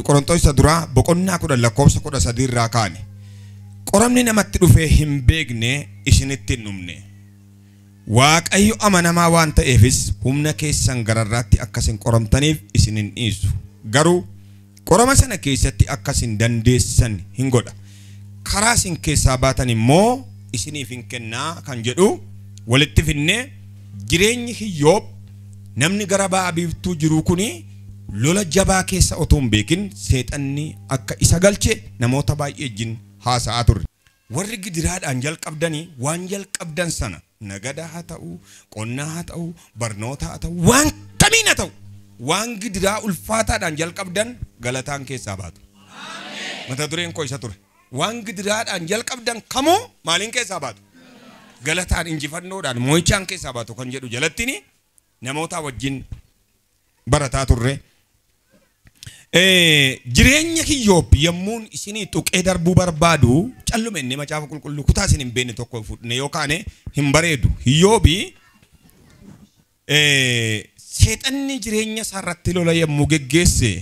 Qorontoos isa duraa boqonnaa 10 lakkoofsa 13 irraa kaane. Qoramni namatti dhufee hin beekne isinitti hin dhumne. Waaqayyo amanamaa waan ta'eefis humna keessan gararraatti akkasin qoramtaniif isin hin dhiisu. Garuu qorama sana keessatti akkasin dandeessan hin godha. Karaa isin keessaa baatan immoo isiniif hin kennaa kan jedhu walitti finnee jireenyi Hiyyoob namni gara ba'a biiftuu jiru kuni lola jabaa keessa otoo hin beekin seexanni akka isa galche namoota baay'ee wajjin haasa'aa turre. Warri gidiraadhaan jalqabdanii waan jalqabdan sana nagada haa ta'u, qonnaa haa ta'u, barnoota haa ta'u, waan kamiin haa ta'u, waan gidiraa ulfaataadhaan jalqabdan galataan keessaa baatu. Mata dureen koo isa ture. Waan gidiraadhaan jalqabdan kamuu maaliin keessaa baatu? Galataan, injifannoodhaan, moo'ichaan keessaa baatu kan jedhu jalattiin namoota wajjin barataa turre. Jireenya Hiyyoob yommuun isinii tuqee darbuu barbaadu calluma inni macaafa qulqulluu kutaa isin hin beekne tokko fudhne yookaan hin bareedu. Hiyyoobi seexanni jireenya isaarratti lola yommuu geggeesse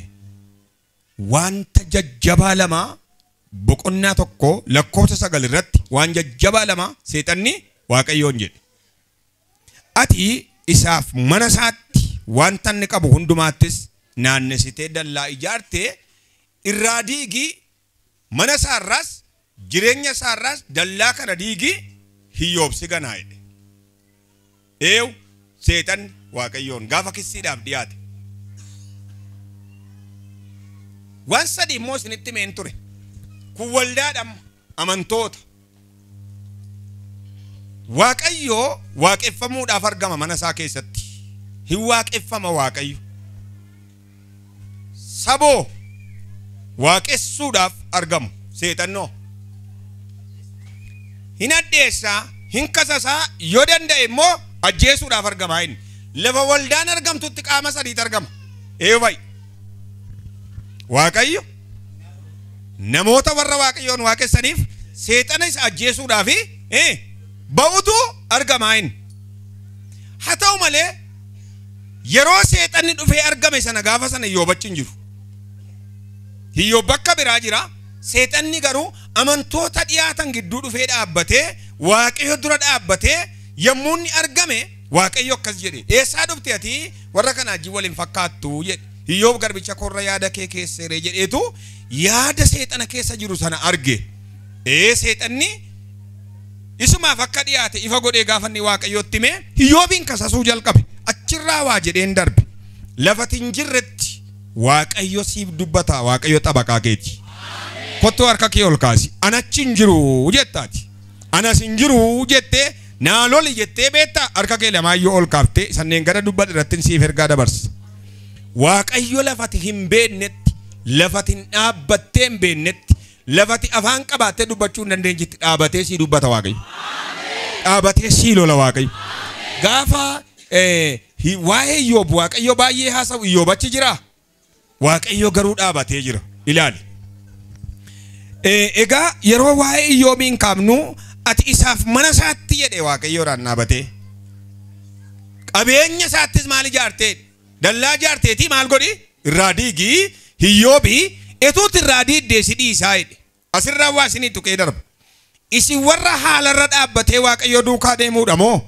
wanta jajjabaa lama boqonnaa 1 lakkoofsa 9 irratti waan jajjabaa lama seexanni Waaqayyoon jedhe. Ati isaaf mana isaatti wanta inni qabu hundumaattis naannessitee dallaa ijaartee irraa diigii mana isaarraas jireenya isaarraas dallaa kana diigii Hiyyoobsi ganaa jedhe. Eew seexanni Waaqayyoon gaafa kissiidhaaf dhiyaate. Waan sadii immoo isinitti himeen ture. Kun waldaadhaan amantoota. Waaqayyoo waaqeffamuudhaaf argama mana isaa keessatti. Hin waaqeffama Waaqayyo. Saboo waaqessuudhaaf argamu seexannoo. Hin addeessaa, hin kasasaa, yoo danda'e immoo ajjeesuudhaaf argama inni. Lafa waldaan argamtutti qaama sadiitu argama. Eewayi. Waaqayyo namoota warra Waaqayyoon waaqessaniif seexana isa ajjeesuudhaaf ba'utu argama inni. Haa ta'u malee yeroo seexanni dhufee argame sana gaafa sana Iyyoob achi hin jiru. Iyyoob bakka biraa jira. Seexanni garuu amantoota dhiyaatan gidduu dhufee dhaabbatee Waaqayyo dura dhaabbatee yommuu inni argame Waaqayyo akkas jedhe. Eessaa dhufte ati warra kana wajjin waliin fakkaattu jedhe. Iyyoob garbicha korra yaada kee keesseeree jedheetu yaada seexana keessa jiru sana arge. Seexanni isumaaf akka dhiyaate ifa godhee gaafa inni Waaqayyotti hime Iyyoobiin kasasuu jalqabe. Achirraa waa jedheen darbe. Lafati hin jirretti Waaqayyo siif dubbata. Waaqayyo xabaqaa keeti. Kottuu harka kee ol kaasi. Anachi hin jiru jettaati. Anas hin jiru jettee naa loli jettee beektaa harka kee lamaayyoo ol kaaftee sanneen gara dubbadha irratti siif ergaa dabarsa. Waaqayyo lafati hin beeknetti, lafati hin dhaabbattee hin beeknetti, lafati afaan qabaattee dubbachuu hin dandeenyetti dhaabatee sii dubbata Waaqayyo. Dhaabatee sii lola Waaqayyo. Gaafa waa'ee Iyyoob Waaqayyo baay'ee haasa'u Iyyoob achi jiraa? Waaqayyo garuu dhaabatee jira. Ilaali. Egaa yeroo waa'ee Iyyoobiin kaafnu ati isaaf mana isaatti jedhe Waaqayyoodhaan dhaabatee. Qabeenya isaattis maal ijaartee? Dallaa ijaarteetii maal godhi? Irraa diigii Iyyoobii etuutti irraa diiddee si dhiisaa jedhe. Asirraa waa isinii tuqee darba. Isin warra haalarra dhaabbatee Waaqayyo duukaa deemuudha moo?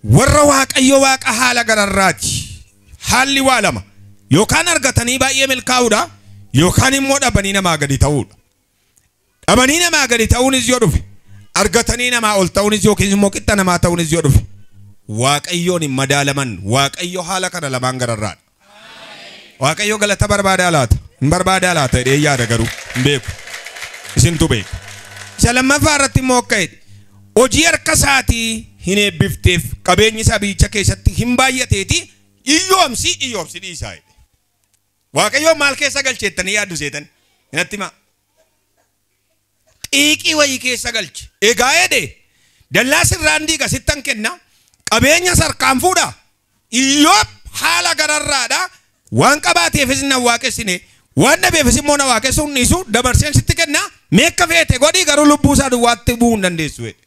Warra Waaqayyo Waaqa haala gararraati. Haalli waa lama. Yookaan argatanii baay'ee milkaa'uudha yookaan immoo dhabanii namaa gadi ta'uudha. Dhabanii namaa gadi ta'uunis yoo dhufe, argatanii namaa ol ta'uunis yookiin immoo qixxa namaa ta'uunis yoo dhufe, Waaqayyoon hin madaalaman. Waaqayyo haala kana lamaan gararraadha. Waaqayyo galata barbaadaa laata? Hin barbaadaa laata jedhee yaada garuu hin beeku. Isintu beeka. Isa lammaffaa irratti immoo akka jedhe hojii harka isaatii hin eebbifteef qabeenyi isaa biyyicha keessatti hin baay'ateeti iyyoomsi iyyoomsi dhiisaa jedhe. Waaqayyo maal keessa galcheettanii yaaddu seetan? Natti himaa. Xiiqii wayii keessa galche. Egaa jedhe dallaa sirraan diiga sittan kenna qabeenya sarkaan fuudha. Iyyoob haala gararraadha. Waan qabaateefis na waaqessine waan dhabeefis immoo na waaqessuu hin dhiisu dabarseen sitti kenna meeqa feete godhii garuu lubbuu isaa duwwaatti bu'uu hin dandeessu jedhe.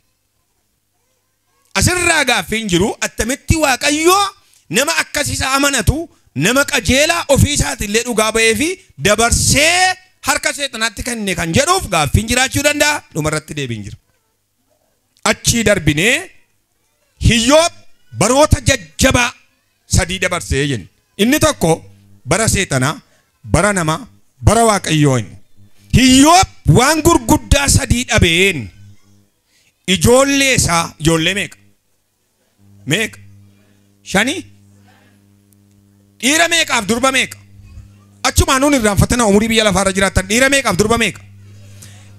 Asirraa gaaffiin jiru attamitti Waaqayyo nama akkas isa amanatu Nama qajeelaa ofii isaatillee dhugaa ba'ee fi dabarsee harka seexanaatti kenne kan jedhuuf gaaffiin jiraachuu danda'a. Dhumarratti deebiin jira. Achii darbinee Hiyyoob baroota jajjabaa sadii dabarsee jenna. Inni tokko bara seexanaa, bara namaa, bara waaqayyoo. Hiyyoob waan gurguddaa sadii dhabeen ijoollee isaa ijoollee meeqa? Meeqa? Shanii? Dhiira meeqaaf durba meeqa? Achumaan nuun irraanfatana umurii biyya lafaarra jiraatan dhiira meeqaaf durba meeqa?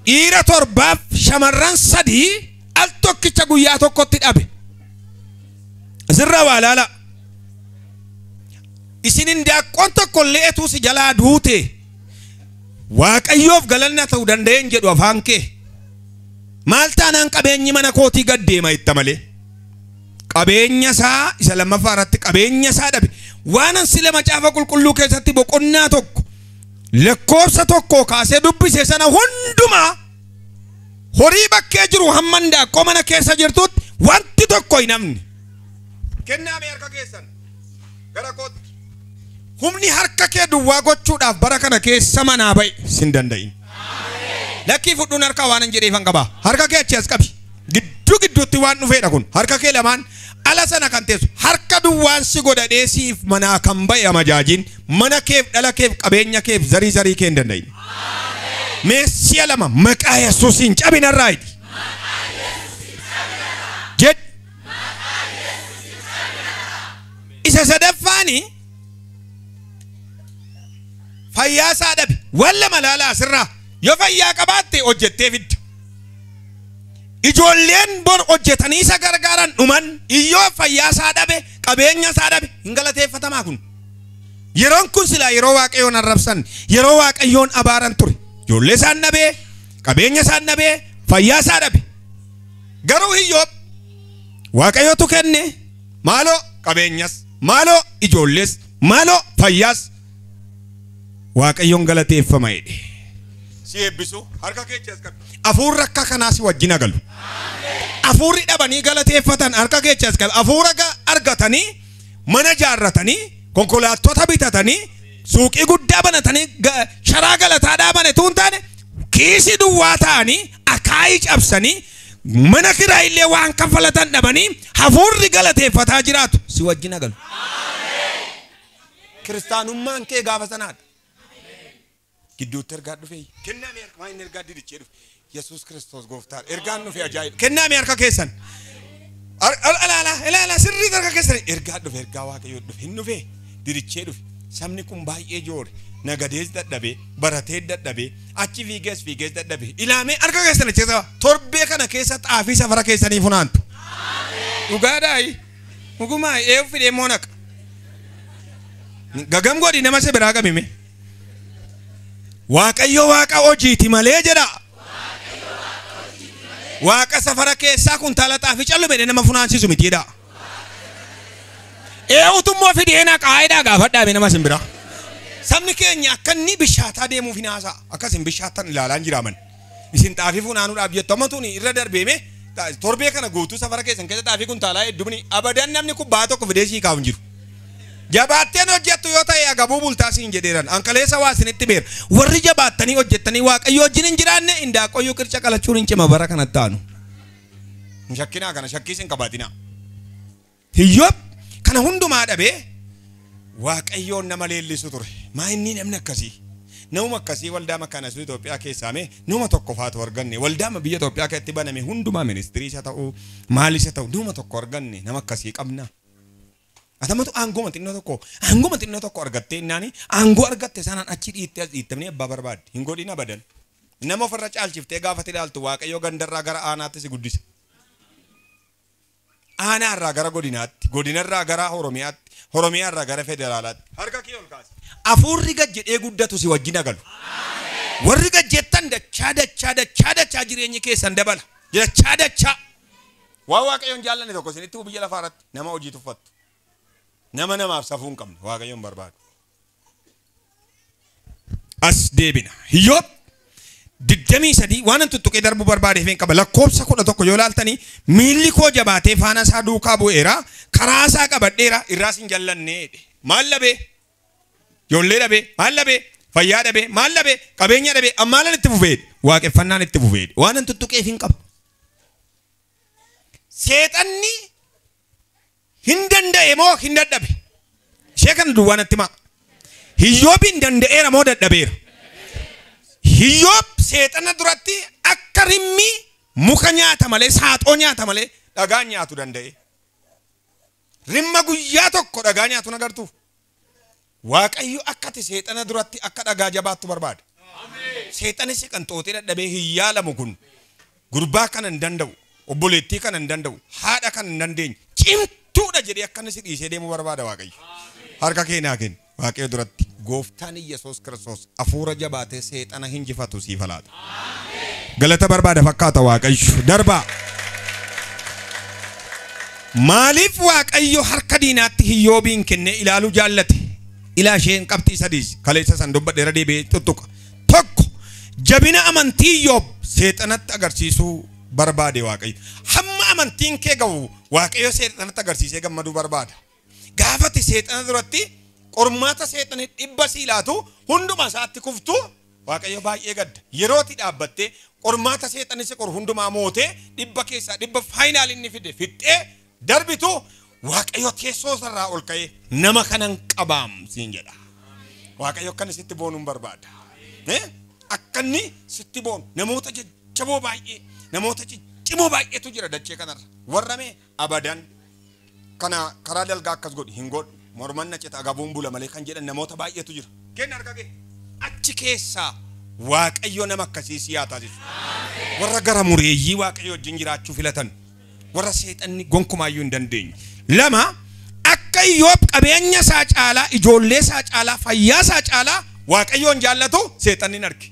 Dhiira torbaaf shamarran sadii al tokkicha guyyaa tokkotti dhabe. Asirraa waa ilaala. Isin hindaaqqoon tokko illee etuu si jalaa duute Waaqayyoof galanna ta'uu danda'een jedhu afaan kee. Maal taanaan qabeenyi mana kootii gad deema itta malee. Qabeenya isaa isa lammaffaa irratti qabeenya isaa dhabe. Waan sila macaafa qulqulluu keessatti boqonnaa tokko lakkoofsa tokko kaasee dubbise sana hundumaa horii bakkee jiru hamma hindaaqqoo mana keessa jirtutti wanti tokko hin hafne. Kennaa mee harka keessan gara kootti. Humni harka kee duwwaa gochuudhaaf bara kana keessa manaa ba'e sin danda'in. Lakkii fudhuun harka waan hin jedheefan qaba. Harka kee achi as qabi. Gidduu gidduutti waan dhufeedha kun. Harka kee lamaan ala sana kan teessu harka duwwaan si godhadhee siif manaa kan ba'e amajaajiin mana keef dhala keef qabeenya keef zarii zarii kee hin danda'in. Mee si'a lama maqaa Yesuusiin cabinarraa hidhi. Jedhi. Isa sadaffaani fayyaa isaa dhabe. Waan lama ilaalaa asirraa. Yoo fayyaa qabaatte hojjettee fidda. Ijoolleen bor hojjetanii isa gargaaran dhuman iyyoo fayyaa isaa dhabe qabeenya isaa dhabe hin galateeffatamaa kun. Yeroon kun silaa yeroo waaqayyoon arrabsan yeroo waaqayyoon abaaran ture. Ijoollee isaan dhabee qabeenya isaan dhabee fayyaa isaa dhabe. Garuu Hiyyoob waaqayyootu kenne maaloo qabeenyas maaloo ijoollees maaloo fayyaas waaqayyoon galateeffama jedhe. Si eebbisu harka kee as qabi. Afuurri akka kanaa si wajjin agalu. Afuurri dhabanii galateeffatan harka kee as qabi. Afuura argatanii mana jaarratanii konkolaattota bitatanii suuqii guddaa banatanii sharaa galataa dhaabane tuun taane kiisii duwwaa ta'anii akaayii cabsanii mana kiraa illee waan kaffalatan dhabanii hafuurri galateeffataa jiraatu si wajjin agalu. Kiristaanummaan kee gaafa sanaadha. Gidduutti ergaa dhufe. Kennaa mee harka waan ergaa didichee dhufe. Yesuus Kiristoos gooftaadha. Ergaan dhufe ajaa'iba. Kennaa mee harka keessan. Ilaala ilaala sirriitti harka keessan. Ergaa dhufe ergaa waaqayyoo dhufe hin dhufe didichee dhufe. Sabni kun baay'ee joore. Nagadees dadhabee baratee dadhabee achi fiigees fiigees dadhabee. Ilaamee harka keessan achi torbee kana keessa xaafii safara keessanii funaantu. Dhugaadhaayi. Dhugumaa eewu fidee moo naqa. Gagam godhi nama si biraa qabime. Waaqayyo waaqa hojiiti malee jedha. Waaqa safara keessaa kuntaala xaafii callu jedhee nama funaansisu miti jedha. Eewutummoo fidee naqaa jedhaa gaafadhaa nama sin biraa. Sabni keenya akka inni bishaataa deemuuf hin haasa'a. Akkas hin bishaatan ilaalaa hin jiraaman. Isin xaafii funaanuudhaaf jettu amma tuni irra darbeeme torbee kana guutuu safara keessan keessa xaafii kuntaalaa hedduun abadan namni kubbaa tokko fidee sii kaa'u hin jiru. Jabaatteen hojjettu yoo ta'e agabuu bultaa siin jedheeran. Anqaleessa waa isinitti beera. Warri jabaattanii hojjettanii waaqayyo wajjin hin jiraanne hindaaqqoyyuu qirca qalachuun hin cima bara kanatti aanu. Hin shakkinaa kana shakkiis hin qabaatinaa. Hiyyoob kana hundumaa dhabee waaqayyoon nama leellisu ture. Maa inni namni akkasii? Nama akkasii waldaa makaana sun Itoophiyaa keessaa mee nama tokko faatu arganne waldaa biyya Itoophiyaa keessatti baname hundumaa ministirii isa ta'u maal isa ta'u nama tokko arganne nama akkasii qabna. Atamatu aangoo xinnoo tokko argattee innaani aangoo argatte sanaan achi dhiittee as dhiittamni abbaa barbaadde hin godhin abadan. Nama ofirra caalchiftee gaafa ilaaltu waaqayyoo gandarraa gara aanaatti si guddisa. Aanaarraa gara godinaatti, godinarraa gara Oromiyaatti, Oromiyaarraa gara federaalaatti. Harka kee ol kaasi. Afuurri gad jedhee guddatu si wajjin agalu. Warri gad jettan dachaa dachaa dachaa dachaa jireenyi keessan dabala. Dachaa dachaa. Waan waaqayyoon jaallanne tokko isinitti biyya lafaa irratti nama hojii tuffattu. Nama namaaf safuu hin qabne waaqayyoon barbaadu. As deebina. Hiyyoob 23 waan tuttuqee darbuu barbaadeef hin qaba. Lakkoofsa 11 yoo ilaaltanii miilli koo jabaatee faana isaa duukaa bu'eera karaa isaa qabadheera irraas hin jallannee jedhe. Maal dhabee? Ijoollee dhabee maal dhabee fayyaa dhabee maal dhabee qabeenya dhabee ammaalan itti fufeedha. Waaqeffannaan itti fufeedha. Waan an tuttuqeef hin qabu. Seexanni hin danda'e moo hin dadhabe? Ishee kana duwwaa natti himaa. Hiyyoob hin danda'eera moo dadhabeera? Hiyyoob seexana duratti akka rimmii muka nyaata malee saaxoo nyaata malee dhagaa nyaatu danda'e. Rimma guyyaa tokko dhagaa nyaatu nagartuuf. Waaqayyo akka ati seexana duratti akka dhagaa jabaattu barbaada. Seexanis kan xooxee dadhabee hin yaalamu kun gurbaa kana hin danda'u, obboleettii kana hin danda'u, haadha kana hin dandeenye, cimtuudha jedhee akka inni si dhiisee deemuu barbaada Waaqayyo. Harka kee naa kenni Waaqayyo duratti. Gooftaan Iyyasuus Kiristoos hafuura jabaatee seexana hinjifatu siif laata. Galata barbaada fakkaata Waaqayyo. Darbaa. Maaliif Waaqayyo harka diinaatti Hiyyoobiin kennee ilaaluu jaallate? Ilaa isheen qabxii sadiis kaleessa san dubbadheera deebi'ee tuttuqa. Tokko jabina amantii Iyyoob seexanatti agarsiisuu barbaade Waaqayyo. Hamma amantiin kee ga'u Waaqayyo seexanatti agarsiisee gammaduu barbaada. Gaafati seexana duratti qormaata seexanii dhibba sii laatu hunduma isaatti kuftu Waaqayyo baay'ee gadda. Yerootti dhaabbattee qormaata seexanii si qoru hundumaa mootee dhibba keessaa dhibba faayinaal inni fide fixxee darbitu Waaqayyo teessoo sarraa ol ka'ee nama kanan qabaam siin jedha. Waaqayyo akka inni sitti boonuun barbaada. Akka inni sitti boonu namoota jajjaboo baay'ee namoota ciccimoo baay'eetu jira dachee kanarra. Warra mee abadan kana karaa dalgaa akkas godhi hin godhu morman na cita agabuun bula malee kan jedhan namoota baay'eetu jira. Kenna harka kee achi keessaa Waaqayyo nama akkasii si haa taasisu. Warra gara mureeyyii Waaqayyo wajjin jiraachuu filatan warra seexanni gonkumaayyuu hin dandeenye. Lama akka Iyyoob qabeenya isaa caalaa ijoollee isaa caalaa fayyaa isaa caalaa Waaqayyoon jaallatu seexanni hin arge.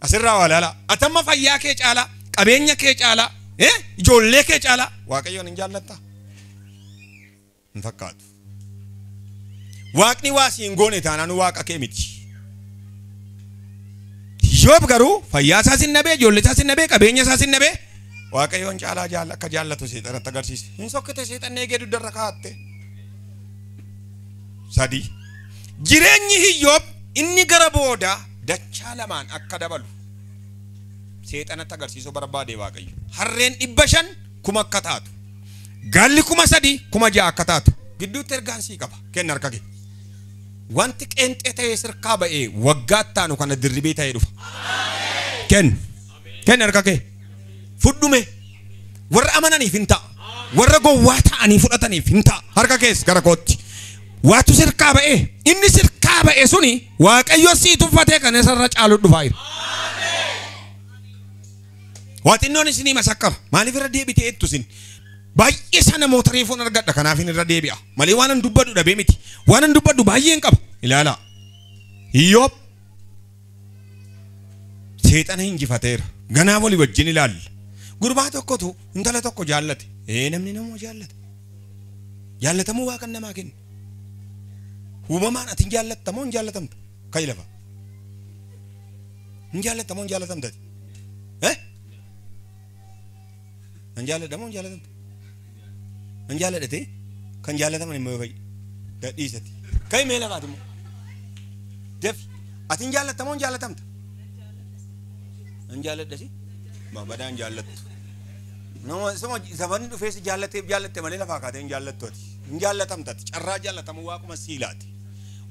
Asirraa waa ilaalaa. Atamma fayyaa kee caalaa qabeenya kee caalaa ijoollee kee caalaa Waaqayyoon hin jaallattaa? Hin fakkaatu. Waaqni waa si hin goone taanaan waaqa kee miti. Iyyoob garuu fayyaa isaas hin dhabee ijoollee isaas hin dhabee qabeenya isaas hin dhabee Waaqayyoon caalaa akka jaallatu seexanatti agarsiise. Hin sokkite seexanni eegee dugdarra kaa'atte. Sadi. Jireenyi Iyyoob inni gara booda dachaa lamaan akka dabalu seexanatti agarsiisuu barbaade Waaqayyo. Harreen 500 kuma akka taatu. Gaalli 3000 6,000 akka taatu. Gidduutti ergaan sii qaba. Kenna harka kee. Wanti qeenxee ta'ee sirkaa ba'ee waggaa taanu kana dirribee ta'ee dhufa. Kenna. Kenna harka kee. Fudhume. Warra amananiif hin ta'a. Warra gowwaa ta'anii fudhataniif hin ta'a. Harka kees gara kootti. Waatu sirkaa ba'ee inni sirkaa ba'e suni Waaqayyo sii tuffatee kan isarra caalu dhufaa jira. Waa xinnoon isinii masakkara. Maaliif irra deebitee jettu isin? Baay'ee isaa namoota reefuun argadha kanaaf hin irra deebi'a. Malee waan an dubbadhu dhabee miti. Waan an dubbadhu baay'een qaba. Ilaalaa. Iyyoob seexana hinjifateera. Ganaa walii wajjin ilaalla. Gurbaa tokkotu intala tokko jaallate. Namni nama jaallata. Jaallatamuu waa kan namaa kennu. Uumamaan ati hin jaallattamoo hin jaallatamta? Ka'i lafa. Hin jaallattamoo hin jaallatamta? Hin jaalladhamoo hin jaallatamta? Hin jaalladhate kan jaallataman immoo fa'i. Gadhiisati. Ka'i mee lafaati immoo. Defi. Ati hin jaallattamoo hin jaallatamta? Hin jaalladhasi? Badaa hin jaallattu. Nama sababni dhufee si jaallateef jaallatte malee lafaa kaatee hin jaallattu ati. Hin jaallatamta ati. Carraa jaallatamuu waaquma siilaati.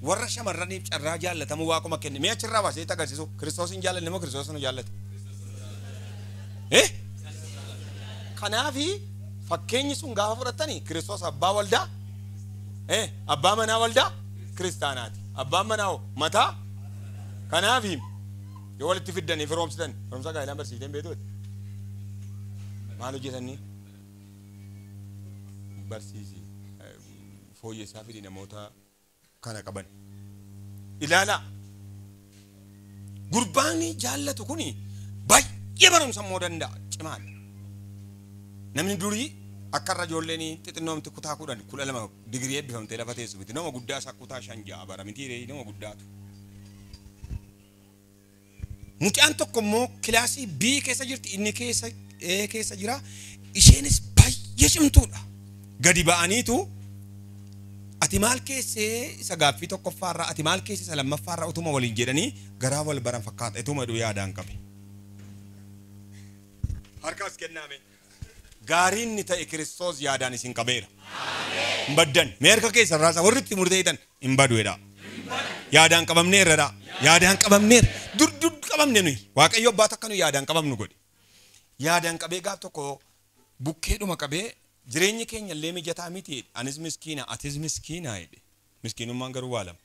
Warra shamarraniif carraa jaallatamuu waaquma kenne. Mee achirraa baasee agarsiisu Kiristoos hin jaallanne moo Kiristoos nu jaallate? Kanaafi fakkeenyi sun gaafa fudhattanii Kiristoos abbaa waldaa abbaa manaa waldaa kiristaanaati. Abbaan manaa hoo mataa kanaafi yoo walitti fiddanii firoomsitan firoomsa gaa'ilaan barsiiftee hin beektu. Maal hojjetanii? Barsiisi fooyyessaa fidi namoota kana qaban. Ilaalaa. Gurbaan jaallatu kuni baay'ee barumsa immoo danda'a cimaadha. Namni durii akka irra ijoolleen xixinnoomti kutaa 10 12 digirii eebbifamtee lafa teessu miti. Nama guddaa isaa kutaa 5 6 bara miti ree nama guddaatu. Mucaan tokko immoo kilaasii B keessa jirti inni keessa A keessa jira. Isheenis baay'ee cimtuudha. Gadi ba'aniitu Ati maal keessee isa gaaffii tokkoffaarraa ati maal keessee isa lammaffaarraa utuma waliin jedhanii garaa wal baran fakkaata ituma jedhu yaadaan qabe. Harkaas kennaame. Gaariin ni ta'e Kiristoos yaadaan isin qabeera. Hin baddan. Mee harka keessan raasaa warri itti murteessitan hin badu jedhaa. Yaadaan qabamneerra. Yaadaan qabamneerra. Dur dur qabamne nuyi. Waaqayyo abbaa takka nuyi yaadaan qabamnu godhe. Yaadaan qabee gaaf tokko bukkeedhuma qabee jireenyi keenya illee mijataa miti. Anis miskiina atis miskiina jedhe. Miskiinummaan garuu waa lama.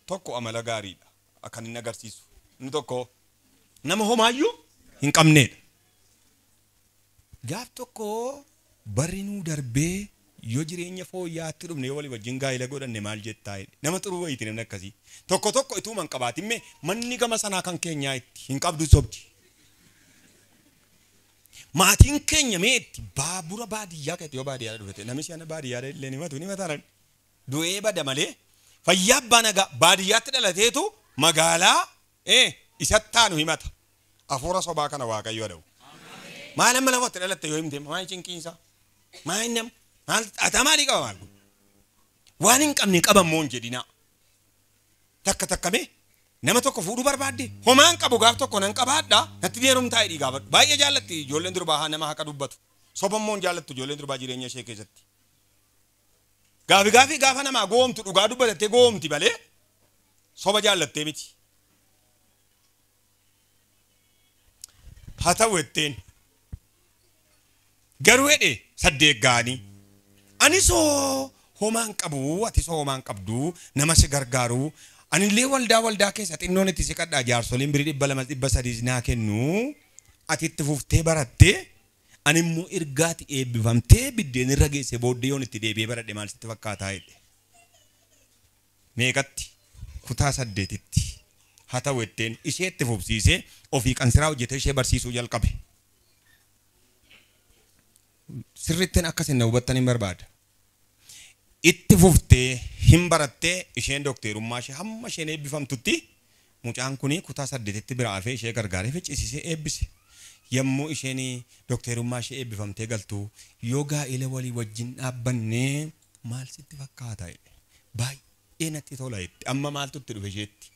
Tokko amala gaariidha. Kan inni agarsiisu. Inni tokko nama homaayyuu hin qabneedha. Gaaf tokko barri nuu darbee yoo jireenya fooyya'aatti dhufne yoo walii wajjin gaa'ela godhanne maal jettaa jedhe. Nama xuruu wayiiti namni akkasii. Tokko tokko ituma hin qabaatin manni gama sanaa kan keenyaa itti hin qabdu sobdi. Maatiin keenya mee itti baabura baadiyyaa keessatti yoo baadiyyaa dhufete namni si'ana baadiyyaa illee ni matu ni mataran. Du'ee bada malee fayyaa abbaa nagaa baadiyyaatti dhalateetu magaalaa isatti taanu himata. Afuura sobaa kana Waaqayyo dha'u. Maal amma lafatti dhalatte yoo himte maal cinqiinsa? Maal nam? Maal ata maalii qaba maal kun? Waan hin qabne qabammoo hin jedhinaa. Takka takka mee nama tokko fuudhuu barbaadde homaan qabu gaaf tokko nan qabaadha natti deerumtaa hidhii gaafadhu. Baay'ee jaallatti ijoolleen durbaa haa nama haqa dubbatu. Sobammoo hin jaallattu ijoolleen durbaa jireenya ishee keessatti. Gaafi gaafi gaafa namaa goomtu dhugaa dubbatattee goomti malee soba jaallattee miti. Haa ta'u jetteen. Garuu jedhe saddeet ga'anii. Ani soo homaan qabu ati soo homaan qabdu nama si gargaaru anillee waldaa waldaa keessa xinnoon itti siqadhaa jaarsoliin birii 200 300 naa kennu ati itti fuftee barattee ani immoo ergaati eebbifamtee biddeen irra geesse booddee yoon itti deebi'ee baradhe maal sitti fakkaataa jedhe. Meeqatti? Kutaa 8tti. Haa ta'u jetteen ishee itti fufsiisee ofii qansiraa hojjetee ishee barsiisuu jalqabe. Sirrittiin akkasin na hubattan hin barbaada. Itti fuftee hin barattee isheen dookterummaa ishee hamma isheen eebbifamtutti mucaan kuni kutaa 8tti bira hafee ishee gargaaree ficcisiisee eebbise. Yommuu isheen dookterummaa ishee eebbifamtee galtu yoo gaa'ela walii wajjin dhaabbannee maal sitti fakkaata jedhe. Baay'ee natti tola jette. Amma maaltu itti dhufe isheetti?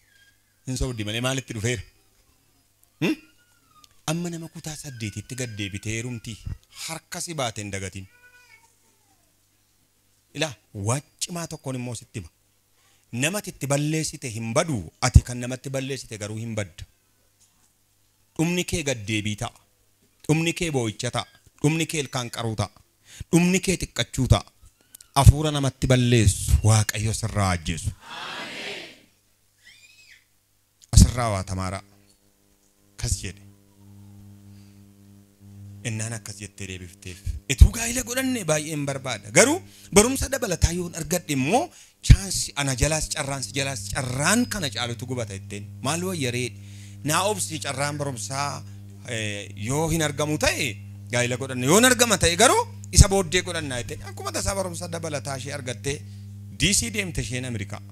Hin sobdi malee maalitti dhufeera? Amma nama kutaa 8tti gad deebitee heerumti harka si baate hin dagatin. Ilaa waccimaa tokkoon immoo sitti hima. Namatti itti balleessite hin badu ati kan namatti balleessite garuu hin badda. Dhumni kee gad deebii ta'a. Dhumni kee boo'icha ta'a. Dhumni kee ilkaan qaruu ta'a. Dhumni kee xiqqachuu ta'a. Afuura namatti balleessu Waaqayyo sirraa ajjeesu. Asirraa waa tamaaraa. Kas jedhe. Innaan akkas jettee deebifteef. Ituu gaa'ela godhanne baay'een barbaada. Garuu barumsa dabalataa yoon argadhe immoo chaansi ana jalaas carraan si jalaas carraan kana caalutu gubata jetteen. Maal wayyaree naa obsi carraan barumsaa yoo hin argamu ta'e gaa'ela godhanne yoon argama ta'e garuu isa booddee godhannaa jetteen. Akkuma tasaa barumsa dabalataa ishee argattee DC deemte isheen Ameerikaa.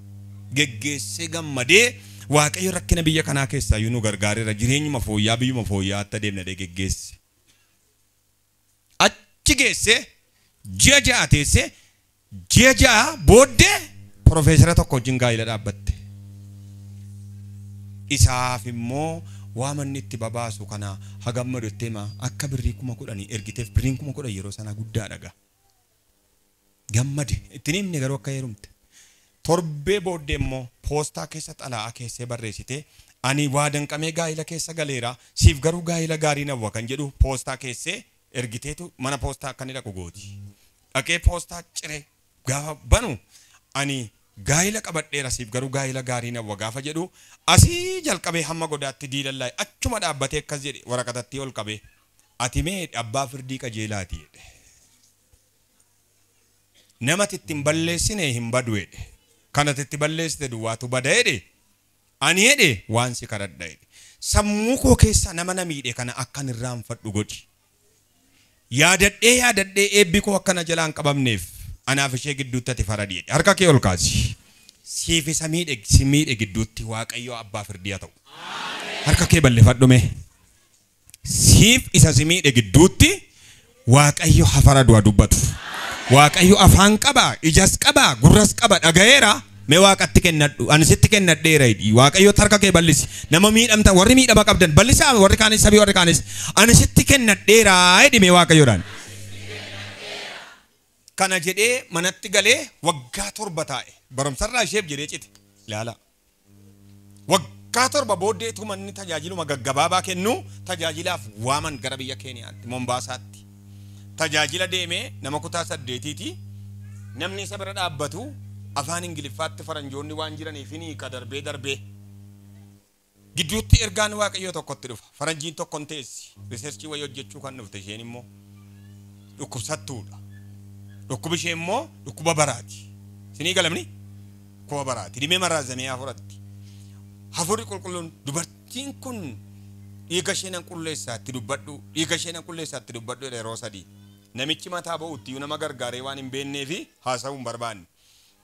Geggeessee gammadee Waaqayyo rakkina biyya kanaa keessaa iyyuu nu gargaareera jireenyuma fooyya'aa biyyuma fooyya'aatti adeemna dhee geggeesse. Achi geesse ji'a 6 teesse ji'a 6 booddee profeesara tokko wajjin gaa'ela dhaabbatte. Isaaf immoo waa manni itti babaasu kana hagammadu jettee ma akka birrii 10,000 ergiteef birriin 10,000 yeroo sanaa guddaa dhaga. Gammade ittiin himne garuu akka heerumte. Torbee booddee immoo poostaa keessa xalayaa keessee barreessite ani waa danqamee gaa'ela keessa galeera siif garuu gaa'ela gaarii nawwa kan jedhu poostaa keessee ergiteetu mana poostaa akka inni dhaqu gooti. Dhaqee poostaa ciree gaafa banu ani gaa'ela qabadheera siif garuu gaa'ela gaarii nawwa gaafa jedhu asii jalqabee hamma godaatti diilallaa'e achuma dhaabbatee akkas jedhe waraqatatti ol qabee ati mee abbaa firdii qajeelaati jedhe. Namatti ittiin balleessine hin badu jedhe. Kanatti itti balleessite duwwaatu bada jedhe. Ani jedhe waan si kadhadha jedhe. Sammuu koo keessa nama na miidhe kana akkan irraanfadhu godhi. Yaadadhee yaadadhee eebbi koo akkana jalaan qabamneef anaaf ishee gidduutti ati faradi jedhe. Harka kee ol kaasi. Siif isa miidhe si miidhe gidduutti Waaqayyo abbaa firdii haa ta'u. Harka kee balleeffadhu mee. Siif isa si miidhe gidduutti Waaqayyo hafara du'a dubbatu. Waaqayyo afaan qaba, ijas qaba, gurras qaba, dhaga'eera. Mee waaqatti kennadhu, ani sitti kennadheera jedhi. Waaqayyo harka kee bal'isi. Nama miidhamtan, warri miidhama qabdan bal'isaa, warri kaanis sabii warri kaanis. Ani sitti kennadheera jedhi mee waaqayyoodhaan. Kana jedhee manatti galee waggaa 7 taa'e. Barumsarraa isheef jedhee cite. Ilaala. Waggaa 7 booddeetu manni tajaajiluma gaggabaabaa kennu tajaajilaaf waaman gara biyya Keeniyaatti, Mombaasaatti. Tajaajila deemee nama kutaa 8ti. Namni isa bira dhaabbatu afaan Ingiliffaatti faranjoonni waan jiraniif ni hiika darbee darbee. Gidduutti ergaan Waaqayyoo tokkotti dhufa. Faranjiin tokko hin teessi. Riseerchii wayii hojjechuu kan dhufte isheen immoo dhukkubsattuudha. Dhukkubi ishee immoo dhukkuba baraati. Isinii galamni? Dhukkuba baraati. Dhimee maraazamee hafuuratti. Hafuurri qulqulluun dubartiin kun dhiiga ishee nan qulleessaatti dubbadhu, dhiiga ishee nan qulleessaatti dubbadhu yeroo 3. Namichi mataa ba'utti iyyuu nama gargaaree waan hin beeknee fi haasa'uu hin barbaanne.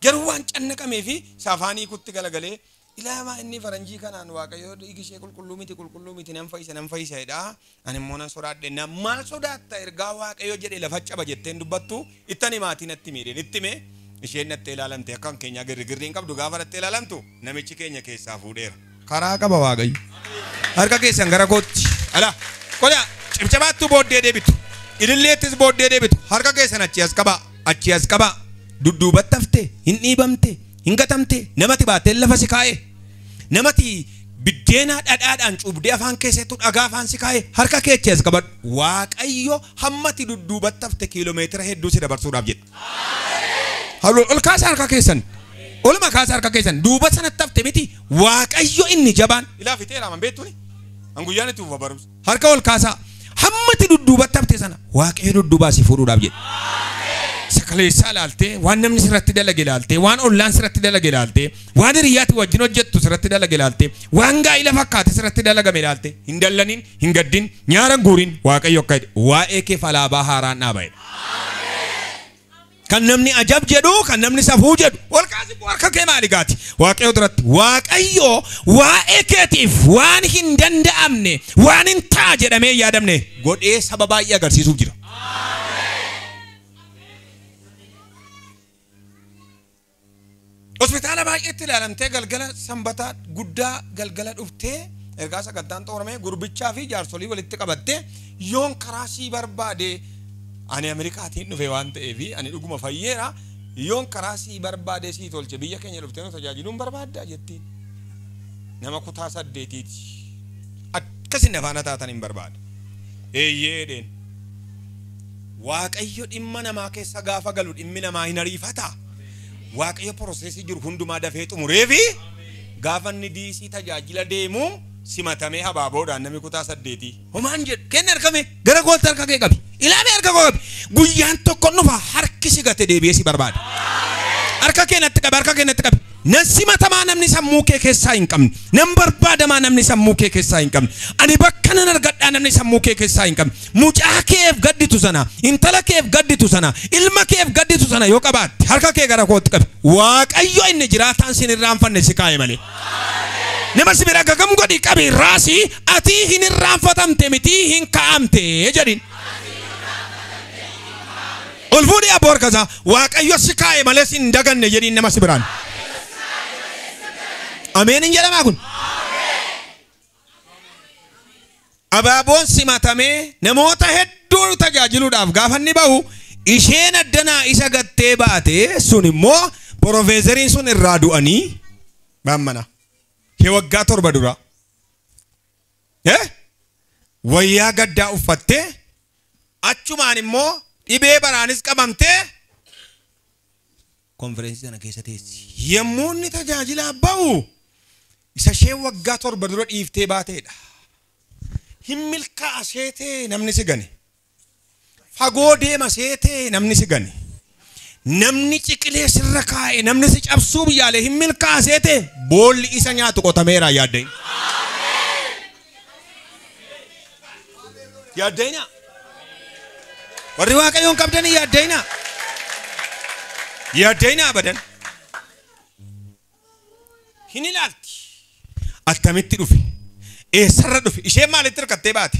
Garuu waan cannaqamee fi saafaanii kutti galagalee ilaamaa inni faranjii kanaan Waaqayyo dhiigi ishee qulqulluu miti, qulqulluu miti, nan fayyisa, nan fayyisa jedha. Ani immoo nan sodaadhe. Na maal sodaatta ergaa Waaqayyo jedhe lafa caba jetteen dubbattu ittani maatii natti miidheen itti mee isheen natti ilaalamte akka keenyaa girgirri hin qabdu gaafa natti ilaalamtu namichi keenya keessaa fuudheera. Karaa qaba Waaqayyo. Harka keessan gara kootti. Ala qodaa cibcabaattu booddee deebitu. Ililleettis booddee deebitu. Harka keessan achi as qabaa, achi as qabaa. Dudduubatti hafte, hin dhiibamte, hin gatamte, namatti baattee lafa si kaa'e. Namatti biddeena dhadhaadhaan cuubdee afaan keessattuu dhagaa afaan si kaa'e. Harka kee achi as qabadhu. Waaqayyo hammati dudduubatti hafte kiiloomeetira hedduu si dabarsuudhaaf jedha. Halluu ol kaasa harka keessan. Oluma kaasa harka keessan. Duuba sanatti hafte miti. Waaqayyo inni jabaan. Ilaa fixeera aman beektuuni. An guyyaan itti fufa barumsa. Harka ol kaasaa. Hammati dudduubatti hafte sana Waaqayyo dudduubaa si fuudhuudhaaf jedha. Sakaleessaa ilaaltee, waan namni sirratti dalage ilaaltee, waan ollaan sirratti dalage ilaaltee, waan hiriyyaatti wajjin hojjettu sirratti dalage ilaaltee, waan gaa'ila fakkaate sirratti dalagame ilaaltee, hin dallanin, hin gaddin, nyaara hin guurin, Waaqayyo akka jedhe waa'ee kee alaabaa haaraan dhaaba jedha. Kan namni ajab jedhu, kan namni safuu jedhu, ol kaasi harka kee maali gaati? Waaqayyo duratti Waaqayyo waa'ee keetiif waan hin danda'amne, waan hin ta'a jedhamee yaadamne godhee saba baay'ee agarsiisuuf jira. Hospitaala baay'eetti ilaalamtee galgala sanbataa guddaa galgala dhuftee ergaa sagantaan xooramee gurbichaa fi jaarsolii walitti qabattee yoon karaa sii barbaade ani Ameerikaatiin dhufe waan ta'eef ani dhuguma fayyeera yoon karaa sii barbaade sii tolche biyya keenya dhuftee nu tajaajiluun barbaaddaa jettiin. Nama kutaa 8ti. Akkasin afaana taatan hin barbaada. Eeyyee dheen. Waaqayyo dhimma namaa keessa gaafa galu dhimmi namaa hin ariifata. Waaqayyo piroosesii jiru hundumaa dafee xumuree fi gaafa inni diisii tajaajila deemu simatamee habaaboodhaan namni kutaa 8. Homaan jedhu kenni harkame gara kootti harka kee qabi. Ilaalee harka koo qabi. Guyyaan tokko dhufa harki si gate deebi'ee si barbaada. Harka kee natti qabi, harka kee natti qabi. Nan simatamaa namni sammuu kee keessaa hin qabne. Nan barbaadamaa namni sammuu kee keessaa hin qabne. Ani bakka nan argadhaa namni sammuu kee keessaa hin qabne. Mucaa keef gadditu sana, intala keef gadditu sana, ilma keef gadditu sana yoo qabaatte harka kee gara kootti qabi. Waaqayyo inni jiraataan sin irraanfanne si kaa'e malee. Nama si bira gagam godhi qabi raasii ati hin irraanfatamte miti hin kaa'amte jedhin. Ol fuudhii abboo harka isaa Waaqayyo si kaa'e malee si hin daganne jedhin nama si biraan. Ameen hin jedhamaa kun. Abaaboon simatamee namoota hedduu tajaajiluudhaaf gaafa inni bahu isheen addanaa isa gattee baate sun immoo piroofeesariin sun irraa du'anii baammana. Ishee waggaa 7 dura. Wayyaa gaddaa uffattee achumaan immoo dhibee baraanis qabamtee konfereensii sana keessa teessi. Yommuu inni tajaajilaa bahu isa ishee waggaa 7 dura dhiiftee baateedha. Hin milkaa'a seetee namni si gane. Fagoo deema seetee namni si gane. Namni ciqilee sirra kaa'e namni si cabsuu biyyaalee hin milkaa'a seetee boolli isa nyaatu qotameera yaaddeen. Yaaddeenaa. Warri Waaqayyoon qabdanii yaaddeenaa. Yaaddeenaa abadan. Hin ilaalti. Attamitti dhufe? Eessarra dhufe? Isheen maalitti hirkattee baate?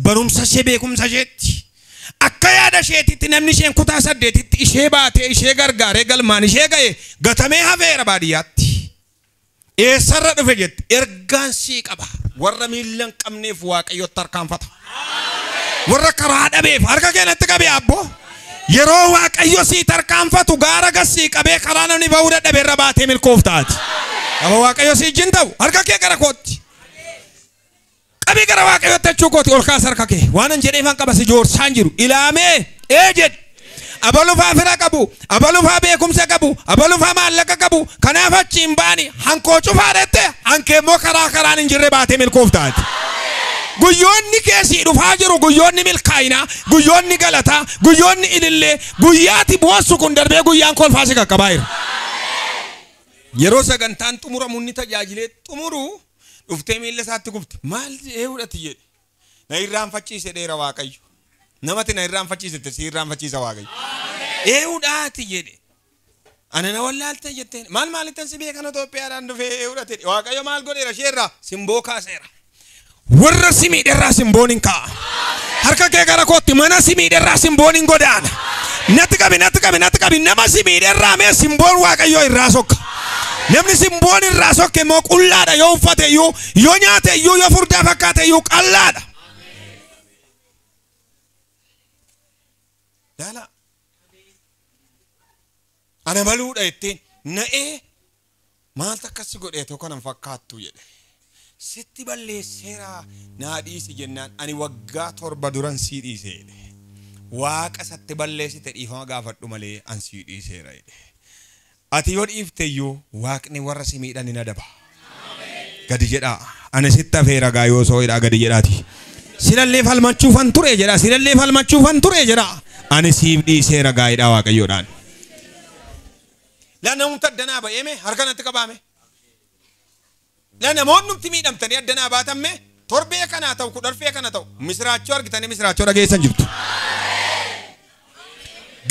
Barumsa ishee beekumsa isheetti. Akka yaada isheetitti namni isheen kutaa 8tti ishee baatee ishee gargaaree galmaan ishee ga'e gatamee hafeera baadiyyaatti. Eessarra dhufe jetti ergaan sii qaba. Warra miilla hin qabneef Waaqayyotti tarkaanfata. Warra karaa dhabeef harka keenyatti qabee abboo. Yeroo Waaqayyo sii tarkaanfatu gaara gassii qabee karaa namni ba'uu dadhabe irra baatee milkoof taati. Qaba Waaqayyo sii ijjiin ta'u harka kee gara kootti. Qabii gara Waaqayyootti jechuu kooti ol kaas harka kee. Waan an jedheefan qaba si joorsaan jiru. Ilaamee ee jedhi. Abalufaa fira qabu, abalufaa beekumsa qabu, abalufaa maallaqa qabu. Kanaaf achi hin baani hankoo cufaa dhette hankee immoo karaa karaan hin jirre baatee milkoof taati. Guyyoonni keessii dhufaa jiru guyyoonni milkaa'inaa, guyyoonni galataa, guyyoonni ilillee, guyyaati boossu kun darbee guyyaan kolfaa si qaqqabaa jira. Yeroo sagantaan xumuramu inni tajaajilee xumuru dhuftee miilla isaatti gubte. Maal eewudhati jedhe. Na irraanfachiise dheera Waaqayyo. Namatti na irraanfachiise si irraanfachiisa Waaqayyo. Eewudhaati jedhe. Ana na wallaalte jetteen maal maalittan si beekan Itoophiyaadhaan dhufee eewudhate. Waaqayyo maal godheera isheerraa simboo kaaseera. Warra si miidherraa simboon hin kaa'a. Harka kee gara kootti mana si miidherraa simboon hin godaana. Natti qabi natti qabi natti qabi nama si miidherraa mee simboon Waaqayyoo irraa sokka. Namni simboon irraa sokke immoo qullaadha yoo uffate iyyuu yoo nyaate iyyuu yoo furdaa fakkaate iyyuu qallaadha. Laala. Ana maluudha jetteen na'ee maaltu akkas godhee tokko nan fakkaattu jedhe. Sitti balleesseera naa dhiisi jennaan ani waggaa 7 duran sii dhiise jedhe. Waaqa satti balleessite dhiifama gaafadhu malee an sii dhiiseera jedhe. Ati yoo dhiifte iyyuu waaqni warra si miidhan ni adaba. Gadi jedhaa. Ani sitti hafeera gaa yoo sooyidhaa gadi jedhaati. Silallee falmachuufan ture jedha. Silallee falmachuufan ture jedha. Ani siif dhiiseera gaa'idhaa Waaqayyoodhaan. Laa namoota addanaa ba'eeme harka natti qabaame. Laa namoonni nutti miidhamtanii addanaa baatamme torbee kanaa ta'u kudharfee kana ta'u misiraachoo argitanii misiraachoo dhageessan jirtu.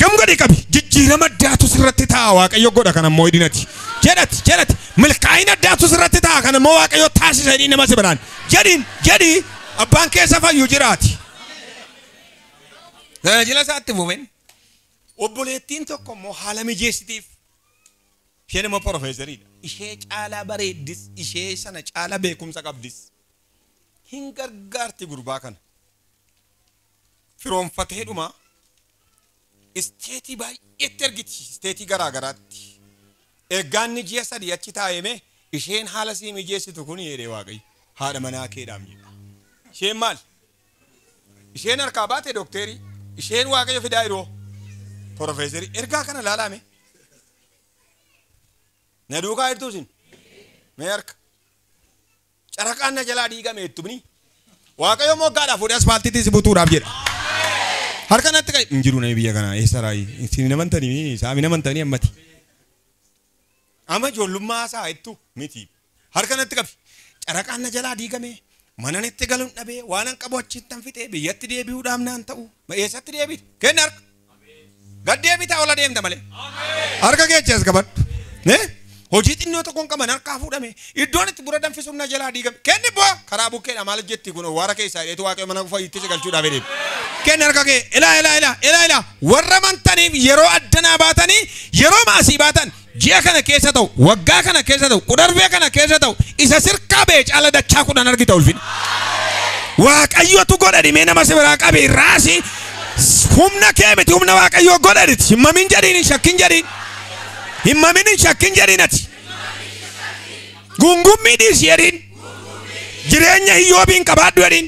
Gam gadi qabi jijjiirama addaatu sirratti ta'a Waaqayyo godha kan ammoo hidhinati. Jedhati jedhati milkaa'ina addaatu sirratti ta'a kan ammoo Waaqayyo taasisa hidhiin nama si biraan. Jedhiin jedhii abbaan keessa fayyu jiraati. Tajaajila isaatti fufeen obboleettiin tokko immoo haala mijeessitiif. Isheen immoo profeesariidha. Ishee caalaa bareeddis ishee sana caalaa beekumsa qabdis. Hin gargaarti gurbaa kana. Firoonfatee dhuma isteetii baay'eetti ergiti isteetii garaa garaatti. Ergaanni ji'a 3 achi taa'eme isheen haala sii mijeessitu kun jedhee Waaqayyo haadha manaa keedhaam jedha. Isheen maal? Isheen harkaa baate dookterii. Isheen Waaqayyo fidaa yeroo profeesarii. Ergaa kana laalame. Na duukaa jirtuu isin? Mee harka. Caraqaan na jalaa diigame jettubni. Waaqayyo moggaadhaaf fuudhee asfaaltiitti si butuudhaaf jedha. Harka natti qabi. Hin jiru namni biyya kanaa eessa raayi? Isin hin amantanii isaa hin amantanii ammati. Amma ijoollummaa isaa jettu miti. Harka natti qabi. Caraqaan na jalaa diigame. Mana itti galuun dhabee waan an qabu achitti an fixee biyyatti deebi'uudhaaf naan ta'u. Eessatti deebite? Kenni harka. Gad deebitaa ola deemta malee. Harka kee as qabadhu. Hojii xinnoo tokkoon qaban harkaa fuudhame. Iddoon itti bura danfisuun na jalaa diigame. Kenni bu'aa karaa bukkeedha maal jetti kun waara keessaa dheetu Waaqayyo mana fayyitti si galchuudhaaf jedhee. Kenni harka kee ilaa ilaa ilaa ilaa ilaa warra amantaniif yeroo addanaa baatanii yeroo maasii baatan ji'a kana keessa ta'u waggaa kana keessa ta'u kudharbee kana keessa ta'u isa sirkaa ba'e caala dachaa 10 argita ulfina. Waaqayyotu godha dhimee nama si biraa qabe raasii humna kee miti humna Waaqayyoo godhadhiti. Hin mamin jedhiin hin shakkin jedhiin. Hin mamin hin shakkin jedhiin ati. Gungummii dhiisi jedhiin. Jireenya hiyyoobiin qabaadhu jedhiin.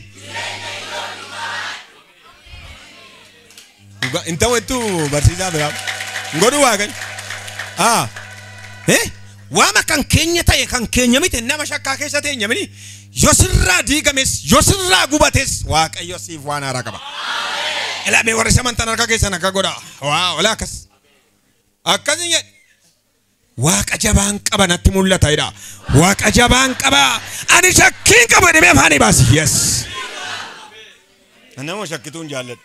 Hin ta'u jettu barsiisaa biraa. Hin godhu Waaqayyo. Waama kan keenya ta'e kan keenya miti nama shakkaa keessa teenya mini yoo sirraa diigames yoo sirraa gubates Waaqayyo siif waan haaraa qaba. Ilaa mee warri samantaan harka keessan akka godha. Waa olaa akkas. Akkas hin jedhe. Waaqa jabaan qaba natti mul'ata jedha. Waaqa jabaan qaba. Ani shakkiin qabu jedhamee afaanii baasi. Yes. Nama shakkituun jaalladhu.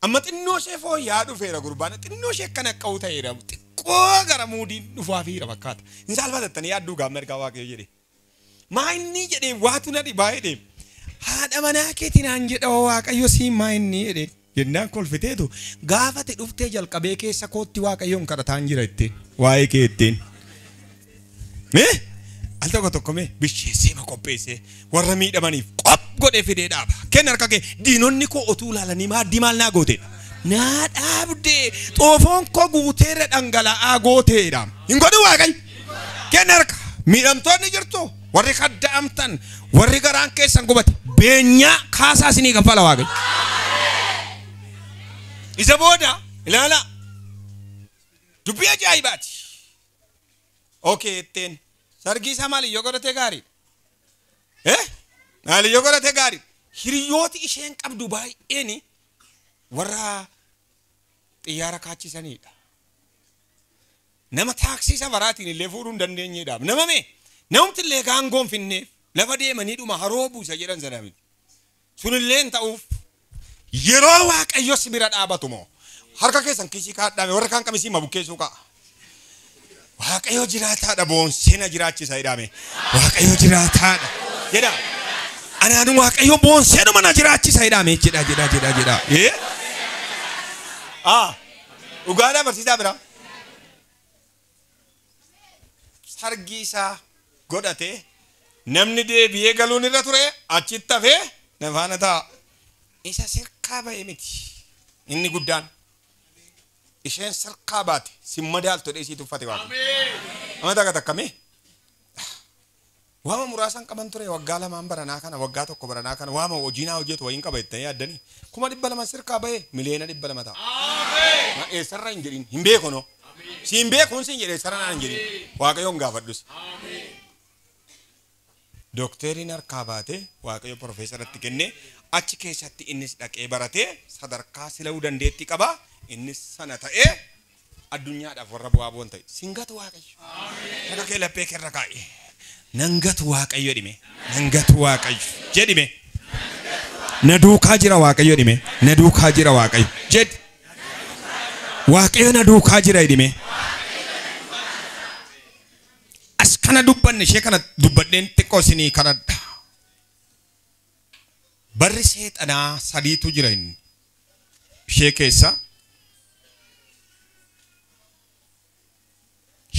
Amma xinnoo ishee fooyya'aa dhufeera gurbaan. Xinnoo ishee akkana qabu ta'eera. Xiqqoo gara muudiin dhufaa fiira fakkaata. Hin saalfatattanii yaadduu gaamma ergaa Waaqayyo jedhe. Maa inni jedhee waatu na dhibaa jedhee. Haadha manaa keetiin naan jedha Waaqayyo siin maa inni jedheen. Jennaan kolfiteetu gaafate dhuftee jalqabee keessa kootti Waaqayyoon kadhataan jira ittiin. Waa'ee kee ittiin. Al tokko tokko mee bisheessee ma qopheessee warra miidhamaniif qop godhee fidee dhaaba. Kenna harka kee diinonni koo otuu ilaalanii maaddii maal naa gooteedha. Naa dhaabdee xoofoon koo guuteerra dhangala'aa gooteedha. Hin godhu Waaqayyo. Kenna harka miidhamtoonni jirtu warri kadda'amtan warri garaan keessan gubate beenyaa kaasaa isinii kaffala Waaqayyo. Isa booda ilaala dubbii ajaa'ibaati. Okee ittiin sargii isaa maaliyyoo godhatee gaariidha. Maaliyyoo godhatee gaariidha. Hiriyooti isheen qabdu baay'een warra xiyyaara kaachisanidha. Nama taaksii safaraatiin illee fuudhuu hin dandeenyeedhaaf. Nama mee namumti illee gaangoon finneef lafa deemanii dhuma haroo buusa jedhan sana miti. Sunillee hin ta'uuf yeroo Waaqayyo si bira dhaabatu moo harka keessan kiisii kaadhaame warra kaan qamisii ma bukkeessuu ka'a. Waaqayyo jiraataadha boonsee na jiraachisa jedhame. Waaqayyo jiraataadha jedha. Anaan Waaqayyo boonsee dhuma na jiraachisa jedhame jedha jedha jedha jedha. Dhugaadhaa barsiisaa bira. Sargii isaa godhatee namni deebi'ee galuun irra ture achitti hafee na faana taa'a. Isa sirkaa ba'e miti inni guddaan. Isheen sirkaa baate si madaaltu jedhee isii tuffate Waaqayyo. Amma takka takka mee waama muraasan qaban ture waggaa lamaan baranaa kana waggaa tokko baranaa kana waama hojii naa hojjetu wayiin qaba jettanii yaaddanii 200,000 sirkaa ba'e 200,000,000 ta'a. Eessarra hin jedhin hin beeku noo. Si hin beekuun siin jedhe eessarra naan hin jedhin Waaqayyoon gaafadhus. Dookteriin harkaa baate Waaqayyo profeesaratti kenne achi keessatti innis dhaqee baratee sadarkaa sila'uu dandeettii qaba. Innis sana ta'ee addunyaadhaaf warra bu'aa bu'an ta'e. Singatu Waaqayyo. Harka kee laphee keerra kaa'i. Nangatu Waaqayyo dhime. Nangatu Waaqayyo jedhime. Na duukaa jira Waaqayyo dhime. Na duukaa jira Waaqayyo jedhi. Waaqayyo na duukaa jira dhime. As kana dubbanne ishee kana dubbadheen xiqqoo isinii kadhadha. Barri seexanaa sadiitu jira inni. Ishee keessa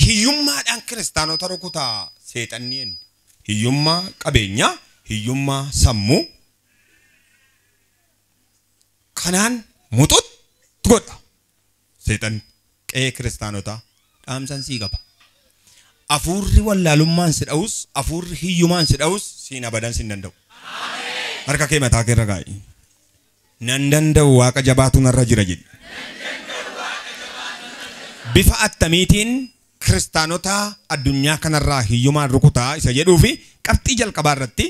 hiyyummaadhaan kiristaanota rukutaa seexanni inni. Hiyyummaa qabeenyaa, hiyyummaa sammuu. Kanaan muxutti godha. Seexanni qe'ee kiristaanotaa dhaamsan sii qaba. Afuurri wallaalummaan si dha'us, afuurri hiyyumaan si dha'us siin abadan sin danda'u. Harka kee mataa keerra kaa'i. Nan danda'u Waaqa jabaatu narra jira jedhi. Bifa attamiitiin kiristaanota addunyaa kanarraa hiyyumaan rukutaa isa jedhuu fi qabxii jalqabaa irratti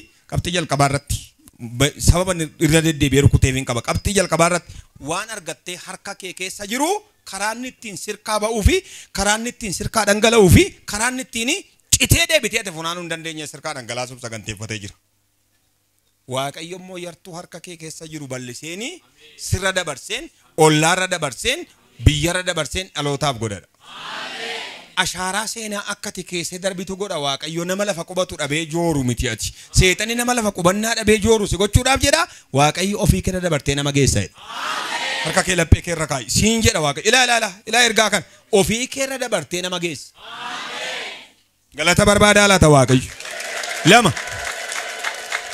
sababa irra deddeebi'ee rukuteef hin qaba. Qabxii jalqabaa irratti waan argattee harka kee keessa jiru karaa inni ittiin sirkaa ba'uu fi karaa inni ittiin sirkaa dhangala'uu fi karaa inni ittiin citee deebitee ati funaanuu hin dandeenye sirkaa dhangalaasuuf saganteeffatee jira. Waaqayyo immoo yartuu harka kee keessa jiru bal'iseeni sirra dabarseen ollaarra dabarseen biyyarra dabarseen dhalootaaf godhadha. Ashaaraa seenaa akkati keessee darbitu godha Waaqayyo nama lafa qubatu dhabee jooru miti ati. Seexanni nama lafa qubannaa dhabee jooru si gochuudhaaf jedha Waaqayyo ofii keessa dabartee nama geessa jedha. Harka kee laphee keerra kaa'i. Siin jedha Waaqayyo. Ilaa ilaa ilaa ilaa ergaa kan ofii keerra dabartee nama geessa. Galata barbaadaa laata Waaqayyo. Lama.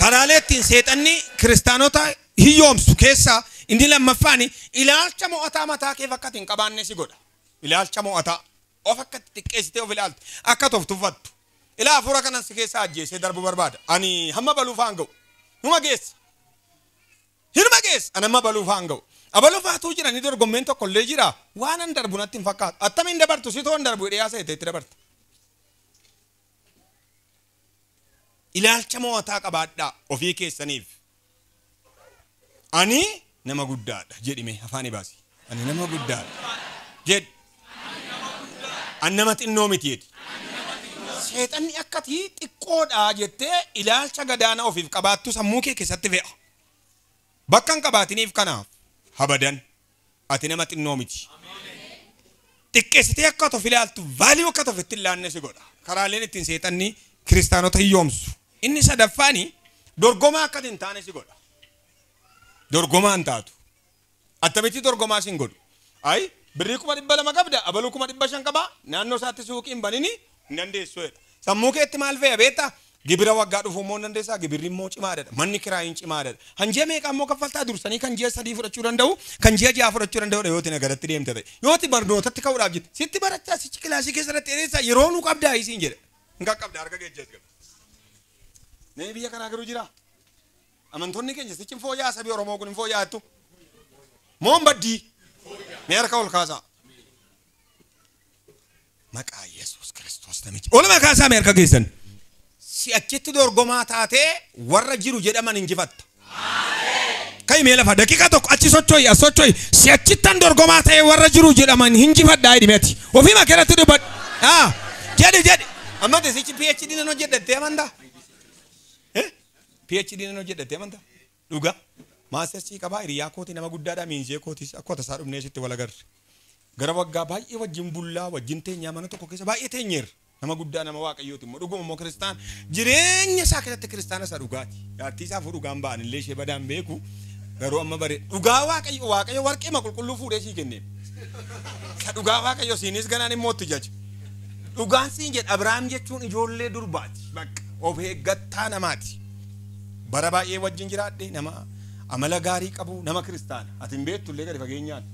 Karaalee ittiin seexanni kiristaanota hiyyoomsu keessaa inni lammaffaan ilaalcha mo'ataa mataa kee akka hin qabaanne si godha. Ilaalcha mo'ataa. Of akka xiqqeessitee of ilaaltu akka of tuffattu. Ilaa hafuura kanan si keessaa ajjeesee darbuu barbaada. Ani hamma baluu fa'aan ga'u. Numa geessa. Hinuma geessa. Ani hamma baluu fa'aan ga'u. Abaluu fa'aatu jira ni dorgommeen tokko illee jira. Waan an darbu natti hin fakkaatu. Attamiin dabartu si toon darbu hidhee haasa'e itti dabarta. Ilaalcha mo'ataa qabaadhaa ofii keessaniif. Ani nama guddaadha jedhime afaan baasi. Ani nama guddaadha jedhi. Ani nama xinnoo miti jedhi. Seexanni akkati xiqqoodha jettee ilaalcha gadaana ofiif qabaattu sammuu kee keessatti fe'a. Bakka hin qabaatiniif kanaaf habadan ati nama xinnoo miti. Xiqqeessitee akka of ilaaltu vaaliyuu akka ofitti hin laanne si godha. Karaaleen ittiin seexanni kiristaanota hiyyoomsu. Inni sadaffaani Dorgomaa akka hin taane si godha. Dorgomaa hin taatu. Attamitti dorgomaa si hin godhu. Ayi birrii 200,000 qabda abaluu 500,000 qaba naannoo isaatti suuqii hin banini hin dandeessu jedha. Sammuu keetti maal fe'a beektaa? Gibira waggaa dhufu immoo hin dandeessaa gibirri immoo cimaadha. Manni kiraayin cimaadha. Hanjee meeqa immoo kaffaltaa dursanii kan ji'a 3 fudhachuu danda'u kan ji'a 6 fudhachuu danda'udha yooti nagaratti deemte ta'e. Yooti barnootatti ka'uudhaaf jette sitti barachaa sichi kilaasii keessatti dheeressaa yeroo nu qabdaa isiin jedhe. Hin qaqqabda harka geejjees qaba. Mee biyya kanaa garuu jira. Amantoonni keenya sichi hin fooyya'aa sabii Oromoo kun hin fooyya'attu. Moon baddii. Mee harka ol kaasaa. Maqaa Yesuus Kiristoos namichi. Oluma kaasaa mee harka geessan. Si achitti dorgomaa taatee warra jiru jedhaman injifatta. Kai mee lafa daqiiqa tokko achi socho'i as socho'i si achittan dorgomaa ta'ee warra jiru jedhaman injifadhaa jedhi meeti. Ofiima keerratti dubbadhu. Jedhi jedhi. Amma sichi PhD nan hojjedhattee amantaa? PhD nan hojjedhattee amantaa? Dhugaa. Maastersii qabaa hiriyaa kooti nama guddaadhaa miinzee kootis akkuma tasaa dhufnee sitti wal agarre. Gara waggaa baay'ee wajjin bullaa wajjin teenyaa mana tokko keessa baay'ee teenyeerra. Nama guddaa nama waaqayyooti immoo dhuguma immoo kiristaan jireenya isaa keessatti kiristaana isa dhugaati. Jaartii isaa fuudhu dhugaan ba'an illee ishee badaan beeku garuu amma bare dhugaa waaqayyo waaqayyo warqeema qulqulluu fuudhee sii kennee. Isa dhugaa waaqayyo siinis ganaan immoo itti jaja. Dhugaan siin jedha Abiraam jechuun ijoollee durbaati. Bakka of eeggattaa namaati. Bara baay'ee wajjin jiraadhe nama amala gaarii qabu nama kiristaana. Ati hin beektu illee gadi fageenyaan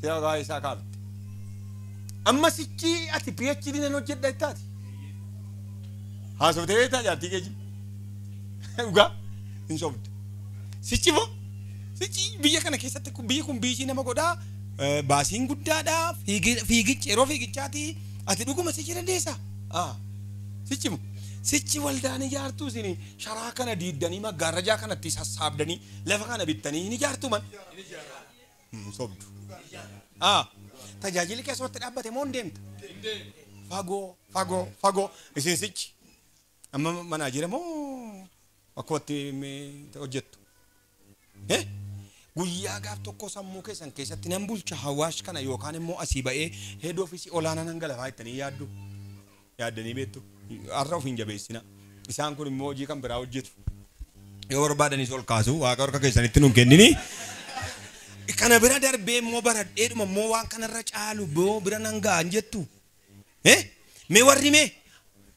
seera gaa'ee isaa kaafte. Amma sichi ati PhD nan hojjedha jettaati. Haasoftee beektaa jaartii keeji. Dhugaa hin sobdu. Sichi moo sichi biyya kana keessatti biyyi kun biishii nama godhaa baasiin guddaadhaa fiigichi yeroo fiigichaati ati dhuguma sichi dandeessaa? Sichi moo sichi waldaan ijaartuu isin sharaa kana diiddanii maggaarrajaa kanatti sassaabdanii lafa kana bittanii hin ijaartuu man? Sobdu. Tajaajilli keessatti dhaabbate moo hin deemta? Fagoo fagoo fagoo isin sichi amma manaa jira moo akkuma hojjettu? Guyyaa gaaf tokko sammuu keessan keessatti nan bulcha hawaash kana yookaan immoo asii ba'ee head office olaanaa nan galafaa jettanii yaaddu. Yaaddanii beektu. Har'a of hin jabeessina. Isaan kun immoo hojii kan biraa hojjetu. Yoo barbaadanis ol kaasu waaqa harka keessanitti nuun kennini. Kana bira darbee immoo baradheedhuma immoo waan kanarra caalu bira nan ga'an jettu. Mee warri mee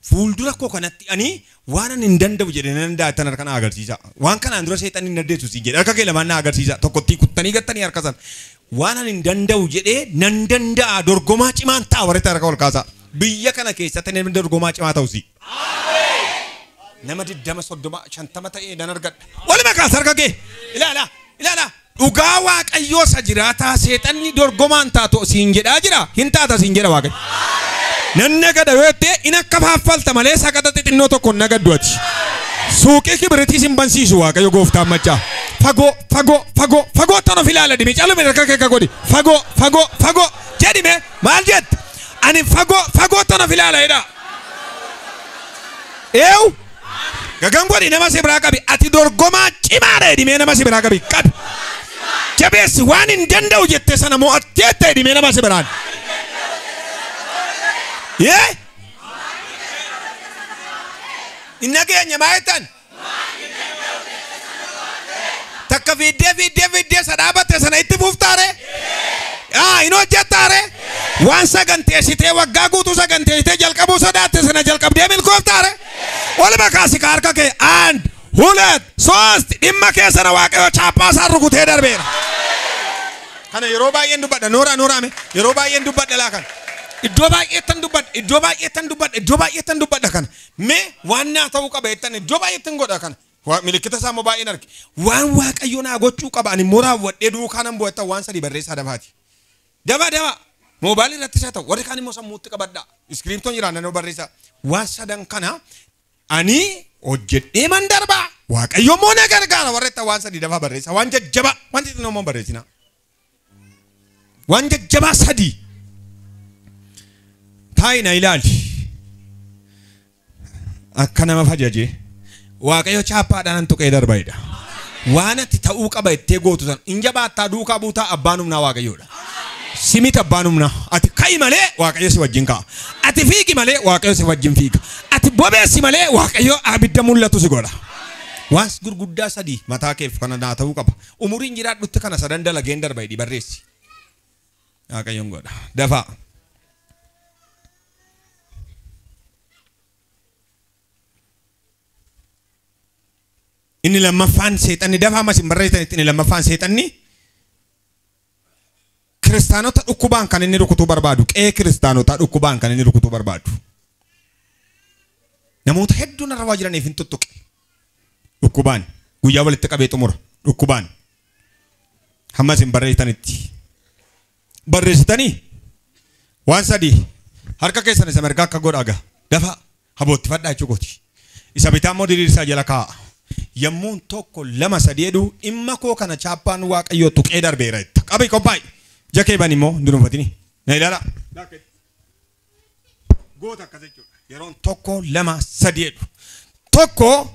fuuldura koo kanatti ani waan ani hin danda'u jedhee nan danda'a harka na agarsiisa. Waan kanaan dura seexanni hin dandeessu siin jedhe harka kee lamaan na agarsiisa. Tokkotti kuttanii gattanii harka sana. Waan ani hin danda'u jedhee nan danda'a dorgomaa cimaan ta'a warri harka ol kaasa. Biyya kana keessatti namni dorgomaa cimaa ta'u si. Nama 20 30 50 ta'ee nan argadha. Walumaa kaasa harka kee. Ilaala ilaala. Dhugaa waaqayyoo isa jiraataa seexanni dorgomaan taatu siin jedhaa jira hin taata siin jedha waaqayyo. Nan nagada yoo jettee in akka faaffalta malee saqata xixinnoo tokko nagaddu ati. Suuqii kibiritii sin bansiisu waaqayyo gooftaan machaa. Fagoo fagoo fagoo fagoo tan of ilaala dhimee caaluma harka kee godhi. Fagoo fagoo fagoo jedhime maal jette? Ani fagoo fagoo tan of ilaala jedha. Eewu gagan godhi nama si biraa qabi ati dorgomaa cimaadha jedhimee nama si biraa qabi qabi. Jabeessi waan hin danda'u jette sana mo'atteetta jedhimee nama si biraan. Yee? Hin nageenya maa jettan? Takka fiiddee fiiddee fiiddee isa dhaabatte sana itti fuuftaare? Hin hojjettaare? Waan saganteessitee waggaa guutuu saganteessitee jalqabuu sodaatte sana jalqabdee milkooftaare? Walumaa kaasi ka harka kee 1 2 3 dhimma kee sana waaqayyo chaappaa isaa rukutee darbeera. Kana yeroo baay'een dubbadha nooraa nooraame yeroo baay'een dubbadha laa kana. Iddoo baay'eettan dubbadha iddoo baay'eettan dubbadha iddoo baay'eettan dubbadha kana. Mee waan naa ta'uu qaba jettan iddoo baay'eettan godha kana. Milikkita isaa immoo baay'een arge. Waan waaqayyo naa gochuu qaba ani immoo raawwadhee duukaa nan bu'atta waan sadii barreessaa dafaati. Daba daba moobaayilii irrattis haa ta'u warri kaan immoo sammuutti qabadha. Iskiriiptoon jiraan naannoo barreessaa. Waan sadan kana ani hojjedhee man darbaa waaqayyo immoo na gargaara warra itti waan sadii dafaa barreessaa waan jajjabaa waan xixinnoo immoo barreessina. Waan jajjabaa sadii. Taayi na ilaali. Akka nama fajajee waaqayyo chaappaadhaan tuqee darbaidha. Waan ati ta'uu qaba jettee gootu sana hin jabaattaa duukaa buutaa abbaan humnaa waaqayyoodha. Simit abbaan humnaa ati ka'i malee waaqayyo si wajjin ka'a. Ati fiigi malee waaqayyo si wajjin fiiga. Ati bobeessi malee waaqayyo abidda mul'atu si godha. Waan gurguddaa sadii mataa keef kana naa ta'uu qaba. Umuriin jiraadhutti kana sadan dalageen darba hidhi barreessi. Waaqayyoon godha. Dafaa. Inni lammaffaan seexanni dafaa mas hin barreessanitti inni lammaffaan seexanni kiristaanota dhukkubaan kan inni rukutuu barbaadu. Qe'ee kiristaanotaa dhukkubaan kan inni rukutuu barbaadu. Namoota hedduun arrabaa jiraniif hin tuttuqe. Dhukkubaan guyyaa walitti qabee xumura. Dhukkubaan hammas hin barreessanitti. Barreessitanii waan sadii harka keessan isa mirgaa akka godhaa gaha. Dafaa haboottifadhaa jechuu kooti. Isa bitaa immoo diriirsaa jala kaa'a. Yommuun 1 2 3 jedhu dhimma koo kana chaappaan Waaqayyoo tuqee darbeera jetta. Qabi qophaa'i. Jakee bani immoo hin dunuunfatini. Na ilaala. Goota akkas jechuudha. Yeroon 1 2 3 jedhu. 1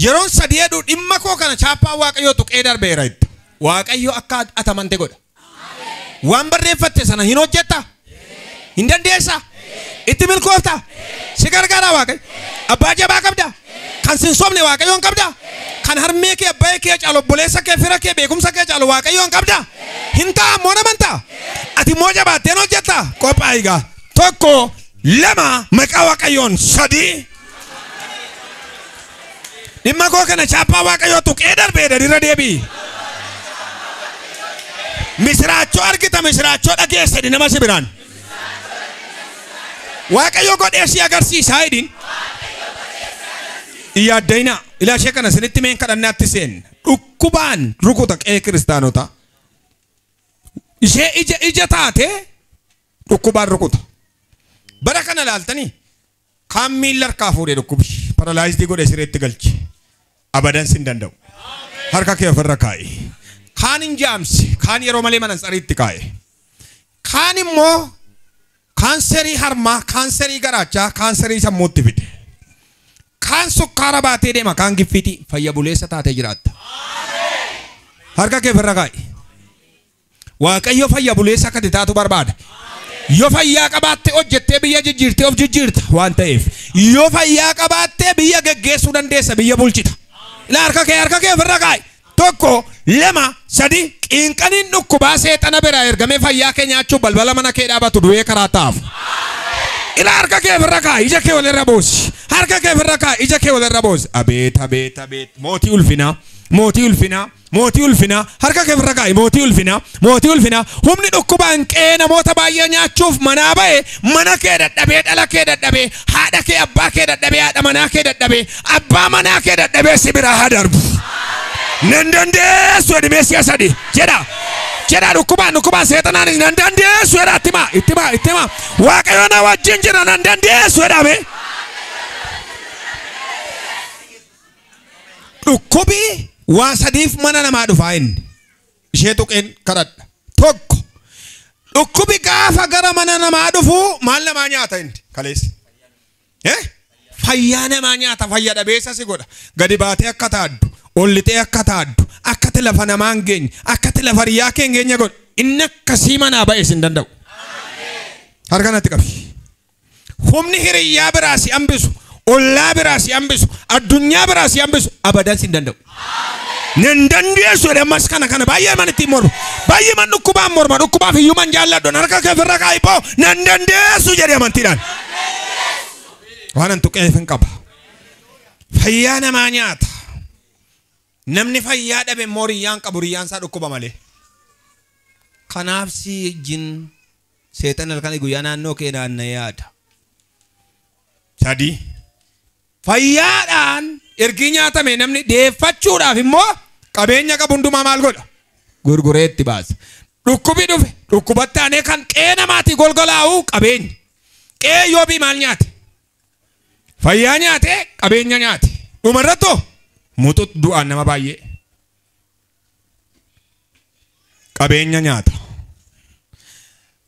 yeroon 3 jedhu dhimma koo kana chaappaan Waaqayyoo tuqee darbeera jetta. Waaqayyo akka atamante godha. Waan barreeffatte sana hin hojjetta? Hin dandeessa? Itti milkoofta? Si gargaara Waaqayyo? Abbaa jabaa qabda? Kan sin sobne Waaqayyoon qabda? Kan harmee kee abbaa kee caalu obboleessa kee fira kee beekumsa kee caalu Waaqayyoon qabda? Hin ta'a ammoo namantaa? Ati immoo jabaatteen hojjetta? Qophaa'i gaa. 1 2 maqaa Waaqayyoon 3. Dhimma koo kana chaappaa Waaqayyoo tuqee darbeera irra deebi'i. Misiraachoo argita misiraachoo dhageessa nama si biraan. Waaqayyo godhee si agarsiisaa jedhin. Iyyaaddaina ilaa ishee kana isinitti meen kadhannaatti seen. Dhukkubaan rukuta qe'ee kiristaanotaa. Ishee ija ija taate dhukkubaan rukuta. Bara kana ilaaltanii kaan miilla harkaa fuudhee dhukkubi. Paralaayizii godhee sireetti galche. Abadan sin danda'u. Harka kee ofirra kaa'i. Kaan hin jaamsi. Kaan yeroo malee mana tsariitti kaa'e. Kaan immoo kaanserii harmaa, kaanserii garaachaa, kaanserii sammuutti fide. Kaan sukkaara baatee deema, kaan giffiitii fayya buleessa taatee jiraatta. Harka kee ofirra kaa'i. Waaqayyo fayya buleessa akka taatu barbaada. Yoo fayyaa qabaatte hojjettee biyya jijjiirtee of jijjiirta waan ta'eef. Yoo fayyaa qabaatte biyya geggeessuu dandeessa, biyya bulchita. Ilaa harka kee ofirra kaa'i. 1 2 3 qiinqaniin dhukkubaa seexana biraa ergamee fayyaa kee nyaachuu balbala mana kee dhaabatu du'ee karaa ta'aaf. Ilaa harka kee ofirra kaa'i, ija kee walirra boosi. Harka kee ofirra kaa'i, ija kee walirra boosi. Abeet abeet abeet mootii ulfinaa, mootii ulfinaa, mootii ulfinaa. Harka kee ofirra kaa'i, mootii ulfinaa, mootii ulfinaa. Humni dhukkubaan qe'ee namoota baay'ee nyaachuuf manaa ba'e mana kee dadhabee, dhala kee dadhabee, haadha kee abbaa kee dadhabee, haadha manaa kee dadhabee, abbaa manaa kee dadhabee si biraa haa darbu. Nan dandeessu jedhimee si'a sadii jedha. Jedha dhukkubaan dhukkubaan seexanaanis nan dandeessu jedha itti himaa itti himaa itti himaa. Waaqayyo na wajjin jira nan dandeessu jedhame. Dhukkubi waa sadiif mana namaa dhufaa inni. Ishee tuqeen kadhadha. 1 dhukkubi gaafa gara mana namaa dhufu maal namaa nyaata inni kaleessa? Fayyaa namaa nyaata, fayya dhabeessa si godha. Gadi baatee akka taaddu, ol lixee akka taaddu, akka lafa namaa hin geenye, akka lafa riyaa kee hin geenye godha. Inni akkasii manaa ba'e sin danda'u. Harka natti qabi. Humni hiriyyaa biraa si hambisu, ollaa biraa si hambisu, addunyaa biraa si hambisu abadan sin danda'u. Nan dandeessu jedhe ammas kana kana baay'ee man ittiin morma. Baay'ee man dhukkubaan morma, dhukkubaaf iyyuu man jaalladhu. Harka kee ofirra kaa'i boo nan dandeessu jedhe amantiidhaan. Waan an tuqeef hin qaba. Fayyaa namaa nyaata. Namni fayyaa dhabe immoo riyyaan qabu, riyyaan isaa dhukkuba malee. Kanaaf si jin seexan halkan guyyaa naannoo kee naanna'ee yaada. 3 fayyaadhaan ergi nyaatame namni deeffachuudhaaf immoo qabeenya qabu hundumaa maal godha? Gurguree itti baasa. Dhukkubi dhufe dhukkubatti aanee kan qe'ee namaatii golgolaa'u qabeenya. Qe'ee Iyyoobii maal nyaate? Fayyaa nyaate, qabeenya nyaate. Dhumarrattoo muxut du'aan nama baay'ee. Qabeenya nyaata.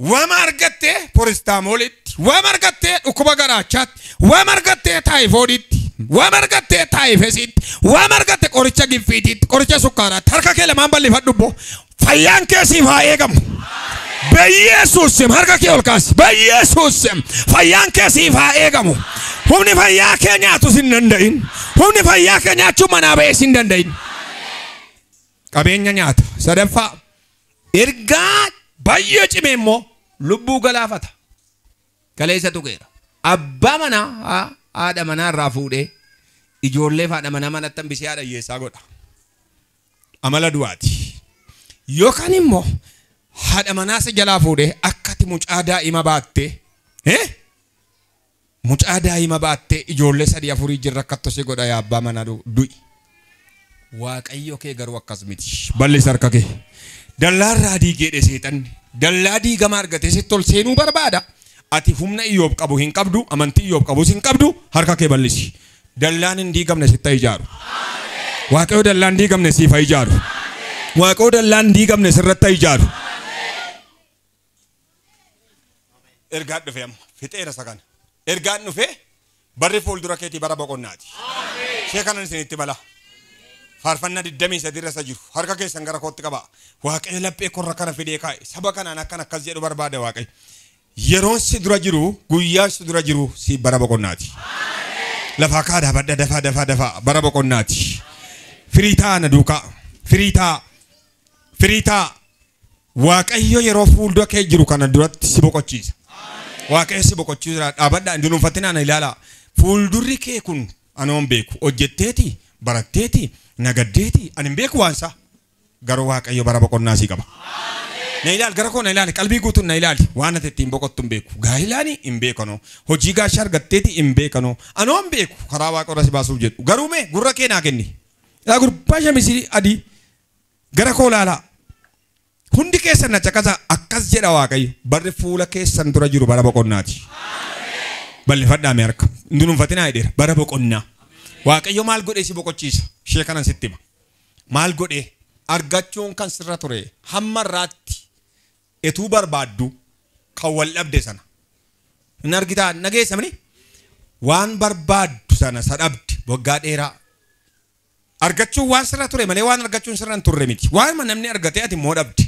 Wama argattee poristaamoolitti, wama argattee dhukkuba garaachaatti, wama argattee taayifooditti, wama argattee taayifesitti, wama argattee qoricha giffiitiitti, qoricha sukkaaraatti. Harka kee lamaan bal'ifadhu boo. Fayyaan kee siif haa eegamu. Beyesuusim harka kee ol kaasi. Beyesuusim fayyaan kee siif haa eegamu. Humni fayyaa kee nyaatu sin danda'in. Humni fayyaa kee nyaachuu manaa ba'ee sin danda'in. Qabeenya nyaata. Sadaffaa ergaa baay'ee cimee immoo lubbuu galaafata. Kaleessa tuqeera. Abbaa manaa haadha manaa irraa fuudhee ijoollee haadha manaa manatti hambisee haadha hiyyeessaa godha. Amala du'aati. Yookaan immoo haadha manaa si jalaa fuudhee akkati mucaa daa'ima baattee mucaa daa'ima baattee ijoollee 3 4 jirra akkattu si godha yaa abbaa manaa du'i. Waaqayyo kee garuu akkas miti. Bal'isa harka kee. Dallaarraa diigee seexanni. Dallaa diigamaa argatee sitti ol seenuu barbaada. Ati humna Iyyoob qabu hin qabdu, amantii Iyyoob qabus hin qabdu, harka kee bal'isi. Dallaan hin diigamne sitti ijaaru. Waaqayyo dallaan diigamne siif haa ijaaru. Waaqayyo dallaan diigamne sirratti haa ijaaru. Ergaan dhufe amma fixeera isa kana. Ergaan dhufe barri fuuldura keetii bara boqonnaati. Ishee kanan isinitti bala. Faarfannaa 23 irra isa jiru. Harka keessan gara kootti qabaa. Waaqayyo laphee korra kana fidee kaa'e. Saba kanaan akkan akkas jedhu barbaada Waaqayyo. Yeroon si dura jiru, guyyaan si dura jiru si bara boqonnaati. Lafaa kaa dhaabadha dafaa dafaa dafaa bara boqonnaati. Firii ta'a na duukaa. Firii ta'a. Firii ta'a. Waaqayyo yeroo fuuldura kee jiru kana duratti si boqochiisa. Waaqayyo si boqochiisa. Dhaabadhaa hin dunuunfatinaa na ilaalaa. Fuuldurri kee kun anoon beeku. Hojjetteeti, baratteeti, nagaddeeti. Ani hin beeku waan isaa. Garuu Waaqayyo bara boqonnaa si qaba. Na ilaali gara koo na ilaali qalbii guutuun na ilaali waan ati ittiin boqottu hin beeku. Gaa'ilaani hin beekanoo. Hojii gaashaa argatteeti hin beekanoo. Anoo hin beeku karaa Waaqa irra si baasuuf jedhu. Garuu mee gurra kee naa kenni. Yaa gurbaa shamisii adii gara koo ilaalaa. Hundi keessan na caqasaa akkas jedha Waaqayyo. Barri fuula keessan dura jiru bara boqonnaati. Bal'ifadhaa mee harka. Hin dunuunfatinaa jedheera. Bara boqonnaa. Waaqayyo maal godhee si boqochiisa? Ishee kanan sitti hima. Maal godhee? Argachuun kan sirra ture hamma irraatti etuu barbaaddu kan wal dhabde sana. Hin argitaa nageessamni? Waan barbaaddu sana isa dhabde waggaa dheeraa. Argachuun waan sirra ture malee waan argachuun sirra hin turre miti. Waanuma namni argatee ati immoo dhabde.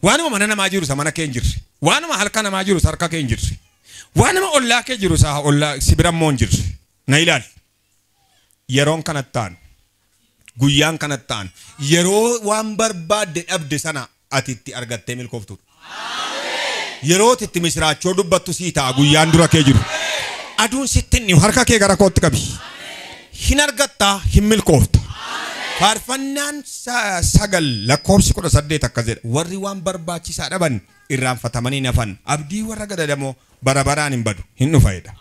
Waanuma mana namaa jiru isa mana kee hin jirre. Waanuma halka namaa jiru isa harka kee hin jirre. Waanuma ollaa kee jiru isa ollaa si bira immoo hin jirre. Na ilaali. Yeroon kanatti aanu. Guyyaan kanatti aanu. Yeroo waan barbaadde dhabde sana ati itti argattee milkooftudha. Yeroo itti misiraachoo dubbattu sii ta'a guyyaan dura kee jiru. Aduun sitti hin dhiyu harka kee gara kootti qabi. Hin argattaa hin milkoofta. Faarfannaan 9 lakkoofsi 18 akkas jedha. Warri waan barbaachisaa dhaban irraanfatamanii nafan. Abdii warra gadadamoo bara baraan hin badu hin dhufa jedha.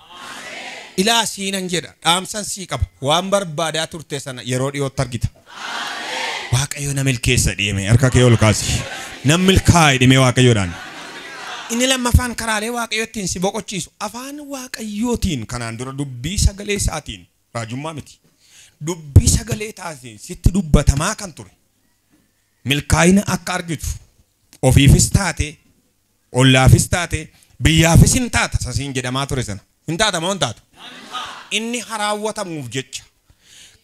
Ilaa siinan jedha dhaamsan sii qaba. Waan barbaadaa turte sana yeroo dhiyootti argita. Waaqayyo na milkeessa dhiyeme harka kee ol kaasi. Nan milkaa'e dhimee Waaqayyoodhaan. Inni lammaffaan karaalee Waaqayyo ittiin si boqochiisu afaan Waaqayyootiin kanaan dura dubbii sagalee isaatiin raajummaa miti. Dubbii sagalee isaatiin sitti dubbatamaa kan ture. Milkaa'ina akka argitu ofiifis taate ollaafis taate biyyaafis hin taata sasiin jedhamaa ture sana. Hin taata moo hin taatu? Inni haraawwatamuuf jecha.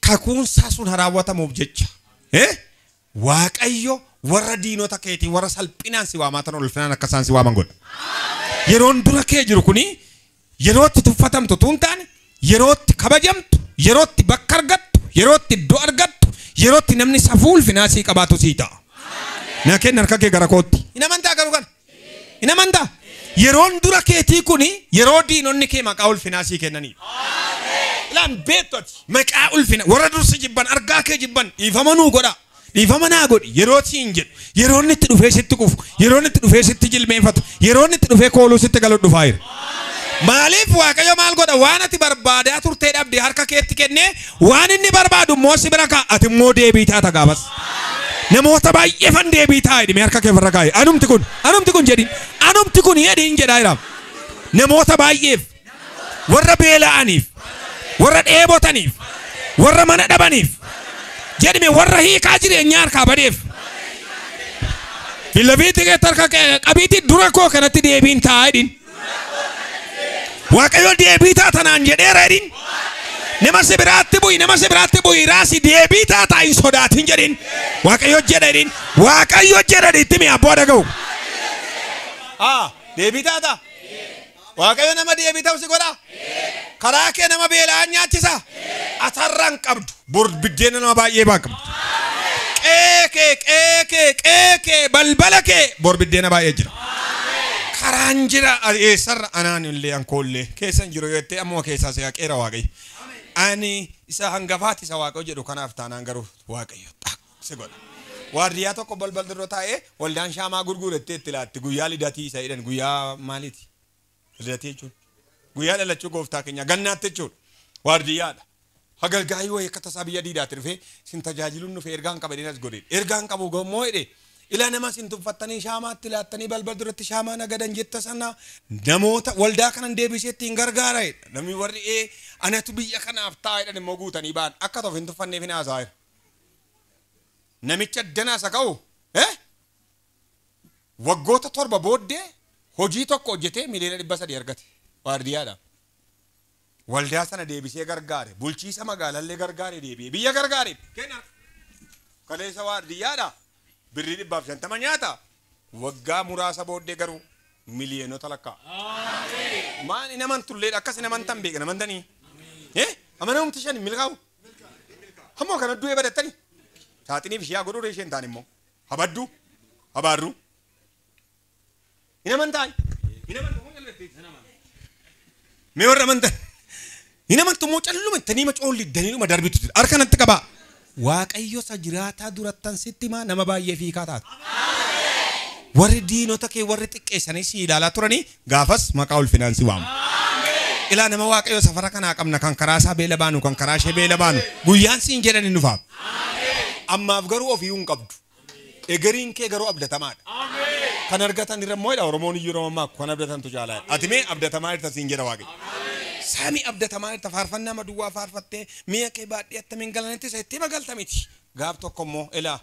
Kakuunsaa sun haraawwatamuuf jecha. Waaqayyo warra diinota keetii warra salphinaan si waamaa turan ulfinaan akka isaan si waaman godha. Yeroon dura kee jiru kuni yerootti tuffatamtu utuu hin taane yerootti kabajamtu, yerootti bakka argattu, yerootti iddoo argattu, yerootti namni safuu ulfinaa sii qabaatu sii ta'a. Na kenna harka kee gara kootti. Hin amantaa garuu kana? Hin amantaa? Yeroon dura keetii kuni yeroo diinonni kee maqaa ulfinaa sii kennanidha. Ilaan beektu ati maqaa ulfina warra dursi jibban argaa kee jibban dhiifama nuu godha. Dhiifama naa godhi yeroo siin jedhu yeroo inni itti dhufee sitti kufu yeroo inni itti dhufee sitti jilbeenfatu yeroo inni itti dhufee kooluu sitti galu dhufaa jira. Maaliif Waaqayyo maal godha waan ati barbaadaa turtee dhabde harka keetti kennee waan inni barbaadu immoo si bira kaa'a ati immoo deebii taata gaafas. Namoota baay'ee fan deebii ta'a jedhime harka kee ofirra kaa'i anumti kun jedhin anumti kun jedhin jedhaa jira. Namoota baay'eef warra beela'aniif warra dheebotaniif warra mana dhabaniif jedhime warra hiikaa jireenyaa harkaa badeef. Filafiitti keetti harka qabiitii dura koo kanatti deebiin ta'a jedhin. Waaqayyo deebii taatanaan jedheera jedhin. Nama si biraatti bu'i, nama si biraatti bu'i, raasi deebii taataa hin sodaatin jedhin. Waaqayyo jedha jedhin. Waaqayyo jedha itti mi'a abboo dhaga'u. Deebii taataa? Waaqayyo nama deebii ta'u si godhaa? Karaa kee nama beela'aa nyaachisa. Atarraan qabdu. Bor biddeena nama baay'ee baa qabdu. Qe'ee kee qe'ee kee balbala kee bor biddeena baay'ee jira. Karaan jira eessarra anaan illee ankoollee keessan jiru yoo jettee ammuma keessaa si haqeera Waaqayyo. Ani isa hangafaati isa Waaqayyo jedhu kanaaf taanaan garuu Waaqayyo si godha. Waardiyyaa tokko balbal dura taa'ee waldaan shaamaa gurgurettee itti laatti guyyaa lidatii isa jedhan guyyaa maaliiti? Lidatii jechuun guyyaa dhalachuu gooftaa keenya gannaatti jechuudha. Waardiyyaadha. Hagalgaayii wayii akka tasaa biyya diidaatti dhufee sin tajaajiluun dhufee ergaan qaba jedhee as godhe. Ergaan qabu gommoo jedhe. Ila nama sin tuffattanii shaamaatti laattanii balbal duratti shaamaa nagadan jetta sana namoota waldaa kanan deebisee ittiin gargaara jedha. Namni warri anatu biyya kanaaf ta'a jedhan immoo guutanii ba'an akka ta'uuf hin tuffanneef hin haasa'aa jira. Namicha danaasa ka'u waggoota 7 booddee hojii tokko hojjetee 300,000,000 argate waardiyyaadha. Waldaa sana deebisee gargaare bulchiisa magaalallee gargaare deebi'ee biyya gargaare kenna kaleessa waardiyyaadha. Birrii 150 nyaata waggaa muraasa booddee garuu miliyoonota lakkaa'a. Maal hin amantullee akkas hin amantan beekna amantanii. Amanamumti shan milkaa'u. Hamma kana du'ee badattanii. Saaxiniif ishee godhuu isheen taan immoo habadduu habaarruu. Hin amantaa. Hin amantu moo calletti? Mee warra amantan. Hin amantu moo calluma ittanii macoolli daniidhuma darbitu. Harka natti qabaa. Waaqayyo isa jiraataa durattan sitti himaa nama baay'ee fiikaa taatu. Warri diinota kee warri xiqqeessanii si ilaalaa turanii gaafas maqaa ulfinaan si waamu. Ilaa nama Waaqayyo safara kanaa qabna kan karaa isaa beela baanu kan karaa ishee beela baanu guyyaan siin jedhan hin dhufaaf. Ammaaf garuu ofii hin qabdu. Egeriin kee garuu abdatamaadha. Kan argatan irra immoo Oromoon iyyuu yeroo ammaa kan abdatantu jaalaa. Ati mee abdatamaa jirta siin jedha Waaqayyo. Samii abdatamaa jirta faarfannaa maduwwaa faarfattee mi'a kee baadhee attamiin galanitti isa itti magalta miti. Gaaf tokko immoo ilaa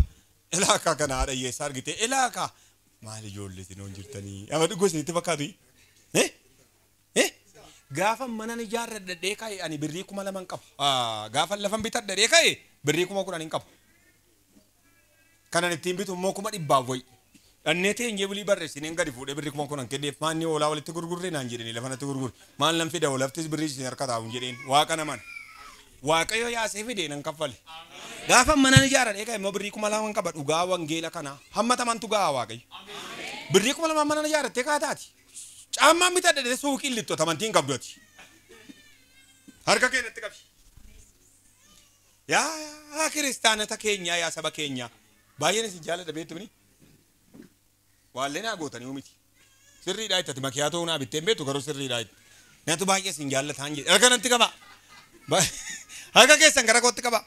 ilaa akka kana haadha hiyyeessaa argite ilaa akka maal ijoollee isin hoon jirtanii amma dhuguu isinitti fakkaatu. Gaafa manan ijaarradhee ka'e ani birrii 2000 qaba. Gaafa lafan bitadhee ka'e birrii 10,000 hin qabu. Kanan ittiin bitu immoo 100,000 wayi. Dhannee teenyee bulii barreessineen gadi fuudhee birrii 10,000 kenneef maanni hoolaa walitti gurgurree naan jedhanii lafa natti gurgurre. Maal nan fida hoolaftis birrii isin harka taa'u hin jedheen waaqa naman. Waaqayyo yaasee fidee nan kaffale. Gaafa manan ijaarradhee ka'e immoo birrii 2000 qaba dhugaa wangeela kanaa hammatamantu gahaa Waaqayyo. Birrii 2000 manan ijaarrattee kaataati. Caammaan bitadhee suuqiin lixxoota amantiin qabdu ati. Harka kee natti qabi. Yaa kiristaanota keenyaa yaa saba keenyaa baay'een isin jaalladha beektu mini. Waallee naa gootanii miti. Sirriidhaa itti ati makiyaatoo naa bitteen beektu garuu sirriidhaa itti. Natu baay'ee isin jaallataan jedhe. Harka natti qaba. Harka keessan gara kootti qaba.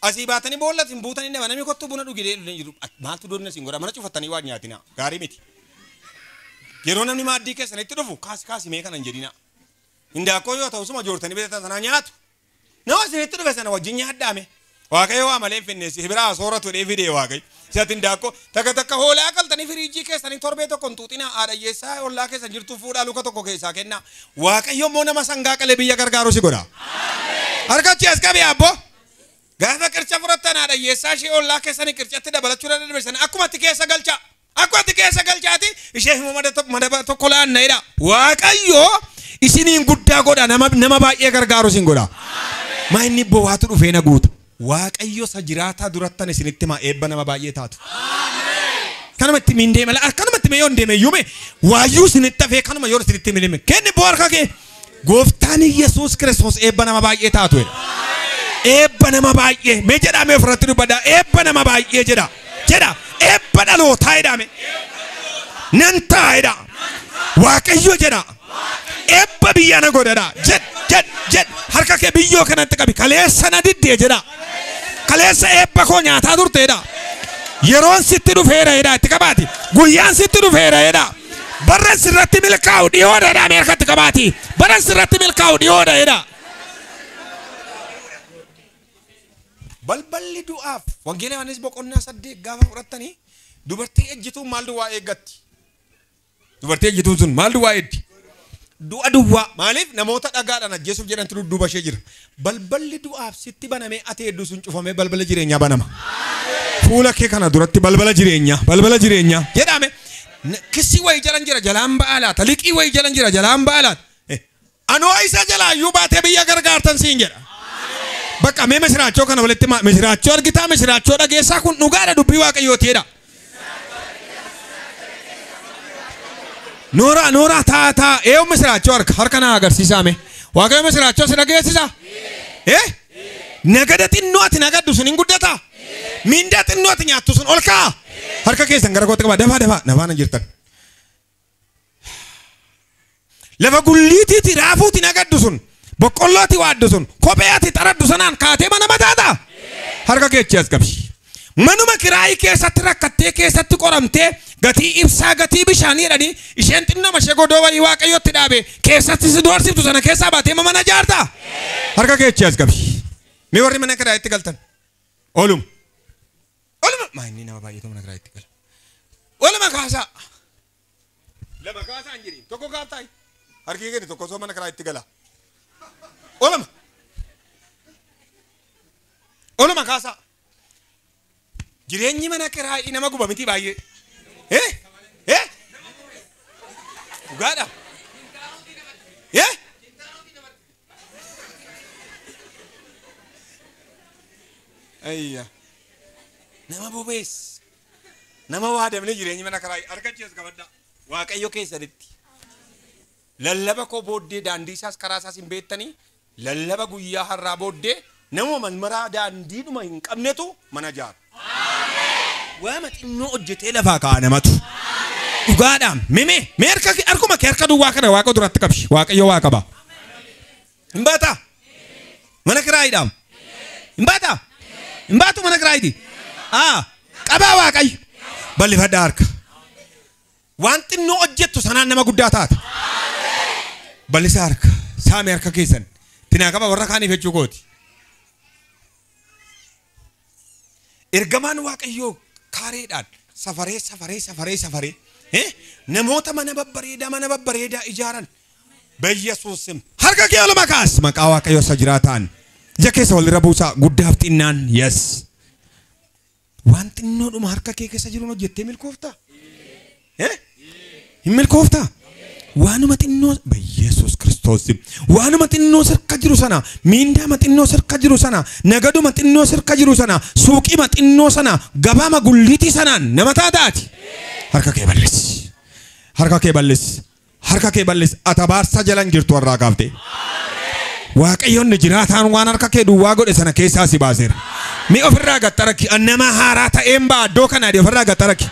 Asii baatanii boolla isin buutanii nama namni kottu buna dhugee jiru. Maaltu doonina isin godha mana cufattanii waan nyaatina. Gaarii miti. Yeroo namni maaddii keessanitti dhufu kaasi kaasi mee kana hin jedhina. Hindaaqqoo yoo ta'u suma joortanii bitatan sanaa nyaatu. Nama isinitti dhufe sana wajjin nyaadhaame. Waaqayyo waa malee hin finneessi biraa sooratu jedhee fidee Waaqayyo. Isatti hindaaqqoo takka takka hoolaa qaltanii firiijii keessanii torbee tokko hin xuuxinaa haadha hiyyeessaa ollaa keessan jirtu fuudhaa luka tokko keessaa kennaa. Waaqayyo immoo nama sangaa qalee biyya gargaaru si godha. Harkachi as qabi abbo. Gaafa qirca fudhattan haadha hiyyeessaa ishee ollaa keessanii qircatti dabalachuu dadhabe sana akkumatti keessa galchaa. Akkumatti keessa galchaati ishee immoo madaba tokko laanna jedha. Waaqayyo isiniin guddaa godha nama baay'ee gargaaru isin godha. Maa inni bowaatu dhufee na guuta. Waaqayyo isa jiraataa durattan isinitti himaa eebba nama baay'ee taatu. Kanumatti miin deema akkanumatti mee yoo hin deeme iyyuu waayyuu isinitti hafee kanuma yoo isinitti hin deeme kenni boo harka kee gooftaan Yesuus Kiristoos eebba nama baay'ee taatu jedha. Eebba nama baay'ee mee jedhaa mee ofirratti dubbadhaa eebba nama baay'ee jedha jedha eebba dhalootaa jedhame nan ta'a jedha Waaqayyo jedha eebba biyya na godhadha jed jed jed harka kee biyyoo kanatti qabi kaleessa na diddee jedha kaleessa eebba koo nyaataa turte jedha yeroon sitti dhufeera jedha itti qabaati guyyaan sitti dhufeera jedha barran sirratti milkaa'u dhiyoodha jedha mee harkatti qabaati barran sirratti milkaa'u dhiyoodha jedha. Balballi du'aaf wangeela Yohaannis boqonnaa 8 gaafa fudhattanii dubartii ejjituun maal duwwaa eeggatti? Dubartii ejjituun sun maal duwwaa eegdi? Du'a duwwaa. Maaliif namoota dhagaadhaan ajjeesuuf jedhantu dudduuba ishee jira. Balballi du'aaf sitti banamee ati hedduu sun cufamee balbala jireenyaa banama. Fuula kee kana duratti balbala jireenyaa balbala jireenyaa jedhame. Kissii wayii jalan jira jalaan ba'aa laata liqii wayii jalan jira jalaan ba'aa laata. Anoo isa jalaa iyyuu baatee biyya gargaartan siin jedha. Bakka mee misiraachoo kana walitti misiraachoo argitaa misiraachoo dhageessaa kun dhugaadha dubbii waaqayyootiidha. Noora noora taa taa eeyyuu misiraachoo harka naa agarsiisaa mee waaqayyo misiraachoo si dhageessisaa? Nagada xinnoo ati nagaddu sun hin guddataa? Mindaa xinnoo ati nyaattu sun ol ka'a? Harka keessan gara kootti qabaa dafaa dafaa nafaana jirtan. Lafa gulliitiiti raafuuti nagaddu sun boqqollooti waaddu sun kophee ati xaraddu sanaan kaatee mana mataata? Harka keechi as qabsi. Manuma kiraayii keessatti rakkattee keessatti qoramtee gatii ibsaa gatii bishaanii jedhanii isheen xinnoma ishee godoo wayii waaqayyotti dhaabe keessatti si doorsiftu sana keessaa baatee mana ijaarta? Harka keechi as qabsi. Mee warri mana kiraayitti galtan? Oluma. Oluma. Maa inni nama baay'eetu mana kiraayitti gala. Oluma kaasaa. Lama kaasaa hin jirin. Tokko kaaftaayi. Harki keenya tokko osoo mana kiraayitti gala. Oluma. Oluma kaasaa. Jireenyi mana kiraayii nama guba miti baay'ee. Dhugaadha. Ayya. Nama bobees. Nama waadamne jireenyi mana kiraayii harka keessa qabadhaa. Waaqayyo keessanitti. Lallaba koo booddee daandii isaas karaa isaas hin beektanii lallaba guyyaa har'aa booddee nama manmaraa daandiidhuma hin qabnetu mana ijaara. Waama xinnoo hojjetee lafaa ka'a namatu. Dhugaadhaan mee mee harkuma kee harka duwwaa kana waaqa duratti qabsi. Waaqayyo waa qaba. Hin baataa? Mana kiraayiidhaam. Hin baataa? Hin baatu mana kiraayiiti? Qabaa waaqayyo. Bal'ifadhaa harka. Waan xinnoo hojjettu sanaan nama guddaa taata. Bal'isa harka. Saami harka keessan. Tinaa qaba warra kaaniif jechuu kooti. Ergamaan waaqayyoo kaareedhaan safaree safaree safaree safaree namoota mana babbareedaa ijaaran Bayyesuusim harka kee oluma kaas maqaa waaqayyoo isa jiraataan ija keessa walirra buusaa guddaaf xinnaan yes. Waan xinnoodhuma harka kee keessa jiruun hojjettee milkooftaa? Hin milkooftaa? Waanuma xinnoo Yesuus Kiristoos waanuma xinnoo sirka jiru sana miindaama xinnoo sirka jiru sana nagaduma xinnoo sirka jiru sana suuqima xinnoo sana gabaama gulliitii sanaan nama taataati. Harka kee balleessi. Harka kee balleessi. Harka kee balleessi. Ati abaarsa jalan jirtu har'aa kaaftee. Waaqayyoon jiraataan waan harka kee duwwaa godhe sana keessaa si baaseera. Mi ofirraa gaxxarakki nama haaraa ta'een ba'a iddoo kanaa ofirraa gaxxarakki.